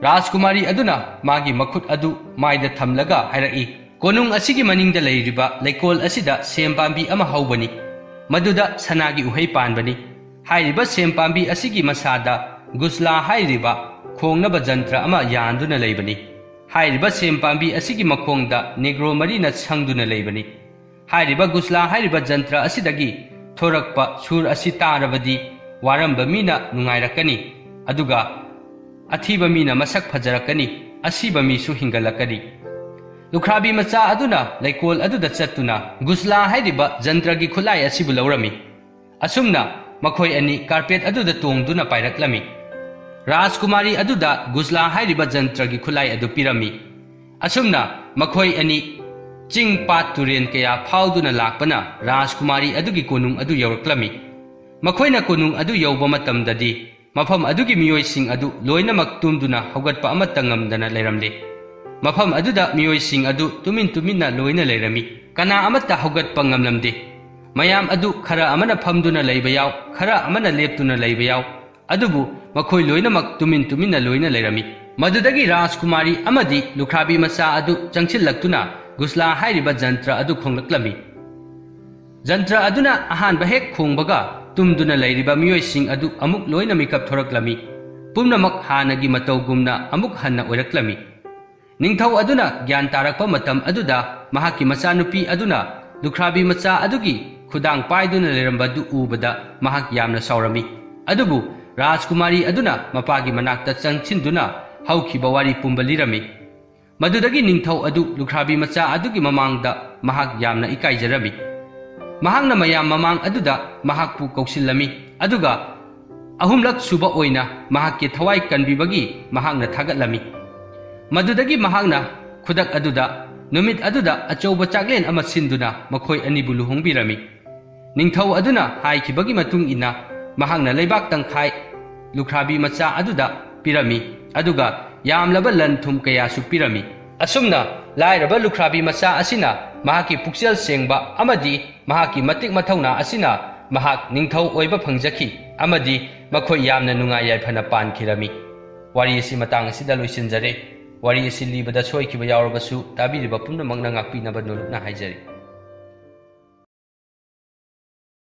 ꯔꯥꯖꯀꯨꯃꯥꯔꯤ ꯑꯗꯨꯅ ꯃꯥꯒꯤ ꯃꯈꯨꯠ ꯑꯗꯨ ꯃꯥꯏꯗ ꯊꯝꯂꯒ ꯍꯥꯏꯔꯛꯏ, "ꯀꯣꯅꯨꯡ ꯑꯁꯤꯒꯤ ꯃꯅꯤꯡꯗ ꯂꯩꯔꯤꯕ ꯂꯩꯀꯣꯜ ꯑꯁꯤꯗ ꯁꯦꯝ ꯄꯥꯝꯕꯤ ꯑꯃ ꯍꯧꯕꯅꯤ꯫ ꯃꯗꯨꯗ ꯁꯅꯥꯒꯤ ꯎꯍꯩ ꯄꯥꯟꯕꯅꯤ꯫ ꯍꯥꯏꯔꯤꯕ ꯁꯦꯝ ꯄꯥꯝꯕꯤ ꯑꯁꯤꯒꯤ ꯃꯁꯥꯗ ꯒꯨꯁꯂꯥ ꯍꯥꯏꯔꯤꯕ ꯈꯣꯡꯅꯕ ꯖꯟꯇ꯭ꯔ ꯑꯃ ꯌꯥꯟꯗꯨꯅ ꯂꯩꯕꯅꯤ꯫ ꯍꯥꯏꯔꯤꯕ ꯁꯦꯝ ꯄꯥꯝꯕꯤ ꯑꯁꯤꯒꯤ ꯃꯈꯣꯡꯗ ꯅꯦꯒ꯭ꯔꯣ ꯃꯔꯤꯅ ꯁꯪꯗꯨꯅ ꯂꯩꯕꯅꯤ꯫ ꯍꯥꯏꯔꯤꯕ ꯒꯨꯁꯂꯥ ꯍꯥꯏꯔꯤꯕ ꯖꯟꯇ꯭ꯔ ꯑꯁꯤꯗꯒꯤ ꯊꯣꯔꯛꯄ ꯁꯨꯔ ꯑꯁꯤ ꯇꯥꯔꯕꯗꯤ ꯋꯥꯔꯝꯕ ꯃꯤꯅ ꯅꯨꯡꯉꯥꯏꯔꯛꯀꯅꯤ, ꯑꯗꯨꯒ ꯑꯊꯤꯕ ꯃꯤꯅ ꯃꯁꯛ ꯐꯖꯔꯛꯀꯅꯤ, ꯑꯁꯤꯕ ꯃꯤꯁꯨ ꯍꯤꯡꯒꯠꯂꯛꯀꯅꯤ꯫" ꯂꯨꯈ꯭ꯔꯥꯕꯤ ꯃꯆꯥ ꯑꯗꯨꯅ ꯂꯩꯀꯣꯜ ꯑꯗꯨꯗ ꯆꯠꯇꯨꯅ ꯒꯨꯁꯂꯥ ꯍꯥꯏꯔꯤꯕ ꯖꯟꯇ꯭ꯔꯒꯤ ꯈꯨꯠꯂꯥꯏ ꯑꯁꯤꯕꯨ ꯂꯧꯔꯝꯃꯤ꯫ ꯑꯁꯨꯝꯅ ꯃꯈꯣꯏ ꯑꯅꯤ ꯀꯥꯔꯄꯦꯠ ꯑꯗꯨꯗ ꯇꯣꯡꯗꯨꯅ ꯄꯥꯏꯔꯛꯂꯝꯃꯤ꯫ ꯔꯥꯖꯀꯨꯃꯥꯔꯤ ꯑꯗꯨꯗ ꯒꯨꯁꯂꯥ ꯍꯥꯏꯔꯤꯕ ꯖꯟꯇ꯭ꯔꯒꯤ ꯈꯨꯠꯂꯥꯏ ꯑꯗꯨ ꯄꯤꯔꯝꯃꯤ꯫ ꯑꯁꯨꯝꯅ ꯃꯈꯣꯏ ꯑꯅꯤ ꯆꯤꯡ, ꯄꯥꯠ, ꯇꯨꯔꯦꯟ ꯀꯌꯥ ꯐꯥꯎꯗꯨꯅ ꯂꯥꯛꯄꯅ ꯔꯥꯖꯀꯨꯃꯥꯔꯤ ꯑꯗꯨꯒꯤ ꯀꯣꯅꯨꯡ ꯑꯗꯨ ꯌꯧꯔꯛꯂꯝꯃꯤ꯫ ꯃꯈꯣꯏꯅ ꯀꯣꯅꯨꯡ ꯑꯗꯨ ꯌꯧꯕ ꯃꯇꯝꯗꯗꯤ ꯃꯐꯝ ꯑꯗꯨꯒꯤ ꯃꯤꯑꯣꯏꯁꯤꯡ ꯑꯗꯨ ꯂꯣꯏꯅꯃꯛ ꯇꯨꯝꯗꯨꯅ ꯍꯧꯒꯠꯄ ꯑꯃꯠꯇ ꯉꯝꯗꯅ ꯂꯩꯔꯝꯂꯦ꯫ ꯃꯐꯝ ꯑꯗꯨꯗ ꯃꯤꯑꯣꯏꯁꯤꯡ ꯑꯗꯨ ꯇꯨꯃꯤꯟ ꯇꯨꯃꯤꯟꯅ ꯂꯣꯏꯅ ꯂꯩꯔꯝꯃꯤ꯫ ꯀꯅꯥ ꯑꯃꯠꯇ ꯍꯧꯒꯠꯄ ꯉꯝꯂꯝꯗꯦ꯫ ꯃꯌꯥꯝ ꯑꯗꯨ ꯈꯔ ꯑꯃꯅ ꯐꯝꯗꯨꯅ ꯂꯩꯕ ꯌꯥꯎ, ꯈꯔ ꯑꯃꯅ ꯂꯦꯞꯇꯨꯅ ꯂꯩꯕ ꯌꯥꯎ, ꯑꯗꯨꯕꯨ ꯃꯈꯣꯏ ꯂꯣꯏꯅꯃꯛ ꯇꯨꯃꯤꯟ ꯇꯨꯃꯤꯟꯅ ꯂꯣꯏꯅ ꯂꯩꯔꯝꯃꯤ꯫ ꯃꯗꯨꯗꯒꯤ ꯔꯥꯖꯀꯨꯃꯥꯔꯤ ꯑꯃꯗꯤ ꯂꯨꯈ꯭ꯔꯥꯕꯤ ꯃꯆꯥ ꯑꯗꯨ ꯆꯪꯁꯤꯜꯂꯛꯇꯨꯅ ꯒꯨꯁꯂꯥ ꯍꯥꯏꯔꯤꯕ ꯖꯟꯇ꯭ꯔ ꯑꯗꯨ ꯈꯣꯡꯂꯛꯂꯝꯃꯤ꯫ ꯖꯟꯇ꯭ꯔ ꯑꯗꯨꯅ ꯑꯍꯥꯟꯕ ꯍꯦꯛ ꯈꯣꯡꯕꯒ, ꯇꯨꯝꯗꯨꯅ ꯂꯩꯔꯤꯕ ꯃꯤꯑꯣꯏꯁꯤꯡ ꯑꯗꯨ ꯑꯃꯨꯛ ꯂꯣꯏꯅ ꯃꯤꯀꯞ ꯊꯣꯔꯛꯂꯝꯃꯤ꯫ ꯄꯨꯝꯅꯃꯛ ꯍꯥꯟꯅꯒꯤ ꯃꯇꯧꯒꯨꯝꯅ ꯑꯃꯨꯛ ꯍꯟꯅ ꯑꯣꯏꯔꯛꯂꯝꯃꯤ꯫ ꯅꯤꯡꯊꯧ ꯑꯗꯨꯅ ꯒ꯭ꯌꯥꯟ ꯇꯥꯔꯛꯄ ꯃꯇꯝ ꯑꯗꯨꯗ, ꯃꯍꯥꯛꯀꯤ ꯃꯆꯥꯅꯨꯄꯤ ꯑꯗꯨꯅ ꯂꯨꯈ꯭ꯔꯥꯕꯤ ꯃꯆꯥ ꯑꯗꯨꯒꯤ ꯈꯨꯗꯥꯡ ꯄꯥꯏꯗꯨꯅ ꯂꯩꯔꯝꯕꯗꯨ ꯎꯕꯗ ꯃꯍꯥꯛ ꯌꯥꯝꯅ ꯁꯥꯎꯔꯝꯃꯤ꯫ ꯑꯗꯨꯕꯨ ꯔꯥꯖꯀꯨꯃꯥꯔꯤ ꯑꯗꯨꯅ ꯃꯄꯥꯒꯤ ꯃꯅꯥꯛꯇ ꯆꯪꯁꯤꯟꯗꯨꯅ ꯍꯧꯈꯤꯕ ꯋꯥꯔꯤ ꯄꯨꯝꯕ ꯂꯤꯔꯝꯃꯤ꯫ ꯃꯗꯨꯗꯒꯤ ꯅꯤꯡꯊꯧ ꯑꯗꯨ ꯂꯨꯈ꯭ꯔꯥꯕꯤ ꯃꯆꯥ ꯑꯗꯨꯒꯤ ꯃꯃꯥꯡꯗ ꯃꯍꯥꯛ ꯌꯥꯝꯅ ꯏꯀꯥꯏꯖꯔꯝꯃꯤ꯫ ꯃꯍꯥꯛꯅ ꯃꯌꯥꯝ ꯃꯃꯥꯡ ꯑꯗꯨꯗ ꯃꯍꯥꯛꯄꯨ ꯀꯧꯁꯤꯜꯂꯝꯃꯤ, ꯑꯗꯨꯒ ꯑꯍꯨꯝꯂꯛ ꯁꯨꯕ ꯑꯣꯏꯅ ꯃꯍꯥꯛꯀꯤ ꯊꯋꯥꯏ ꯀꯟꯕꯤꯕꯒꯤ ꯃꯍꯥꯛꯅ ꯊꯥꯒꯠꯂꯝꯃꯤ꯫ ꯃꯗꯨꯗꯒꯤ ꯃꯍꯥꯛꯅ ꯈꯨꯗꯛ ꯑꯗꯨꯗ ꯅꯨꯃꯤꯠ ꯑꯗꯨꯗ ꯑꯆꯧꯕ ꯆꯥꯛꯂꯦꯟ ꯑꯃ ꯁꯤꯟꯗꯨꯅ ꯃꯈꯣꯏ ꯑꯅꯤꯕꯨ ꯂꯨꯍꯣꯡꯕꯤꯔꯝꯃꯤ꯫ ꯅꯤꯡꯊꯧ ꯑꯗꯨꯅ ꯍꯥꯏꯈꯤꯕꯒꯤ ꯃꯇꯨꯡ ꯏꯟꯅ ꯃꯍꯥꯛꯅ ꯂꯩꯕꯥꯛ ꯇꯪꯈꯥꯏ ꯂꯨꯈ꯭ꯔꯥꯕꯤ ꯃꯆꯥ ꯑꯗꯨꯗ ꯄꯤꯔꯝꯃꯤ, ꯑꯗꯨꯒ ꯌꯥꯝꯂꯕ ꯂꯟ ꯊꯨꯝ ꯀꯌꯥꯁꯨ ꯄꯤꯔꯝꯃꯤ꯫ ꯑꯁꯨꯝꯅ ꯂꯥꯏꯔꯕ ꯂꯨꯈ꯭ꯔꯥꯕꯤ ꯃꯆꯥ ꯑꯁꯤꯅ ꯃꯍꯥꯛꯀꯤ ꯄꯨꯛꯆꯦꯜ ꯁꯦꯡꯕ ꯑꯃꯗꯤ ꯃꯍꯥꯛꯀꯤ ꯃꯇꯤꯛ ꯃꯊꯧꯅꯥ ꯑꯁꯤꯅ ꯃꯍꯥꯛ ꯅꯤꯡꯊꯧ ꯑꯣꯏꯕ ꯐꯪꯖꯈꯤ, ꯑꯃꯗꯤ ꯃꯈꯣꯏ ꯌꯥꯝꯅ ꯅꯨꯡꯉꯥꯏ ꯌꯥꯏꯐꯅ ꯄꯥꯟꯈꯤꯔꯝꯃꯤ꯫ ꯋꯥꯔꯤ ꯑꯁꯤ ꯃꯇꯥꯡ ꯑꯁꯤꯗ ꯂꯣꯏꯁꯤꯟꯖꯔꯦ꯫ ꯋꯥꯔꯤ ꯑꯁꯤ ꯂꯤꯕꯗ ꯁꯣꯏꯈꯤꯕ ꯌꯥꯎꯔꯕꯁꯨ ꯇꯥꯕꯤꯔꯤꯕ ꯄꯨꯝꯅꯃꯛꯅ ꯉꯥꯛꯄꯤꯅꯕ ꯅꯣꯂꯨꯛꯅ ꯍꯥꯏꯖꯔꯤ꯫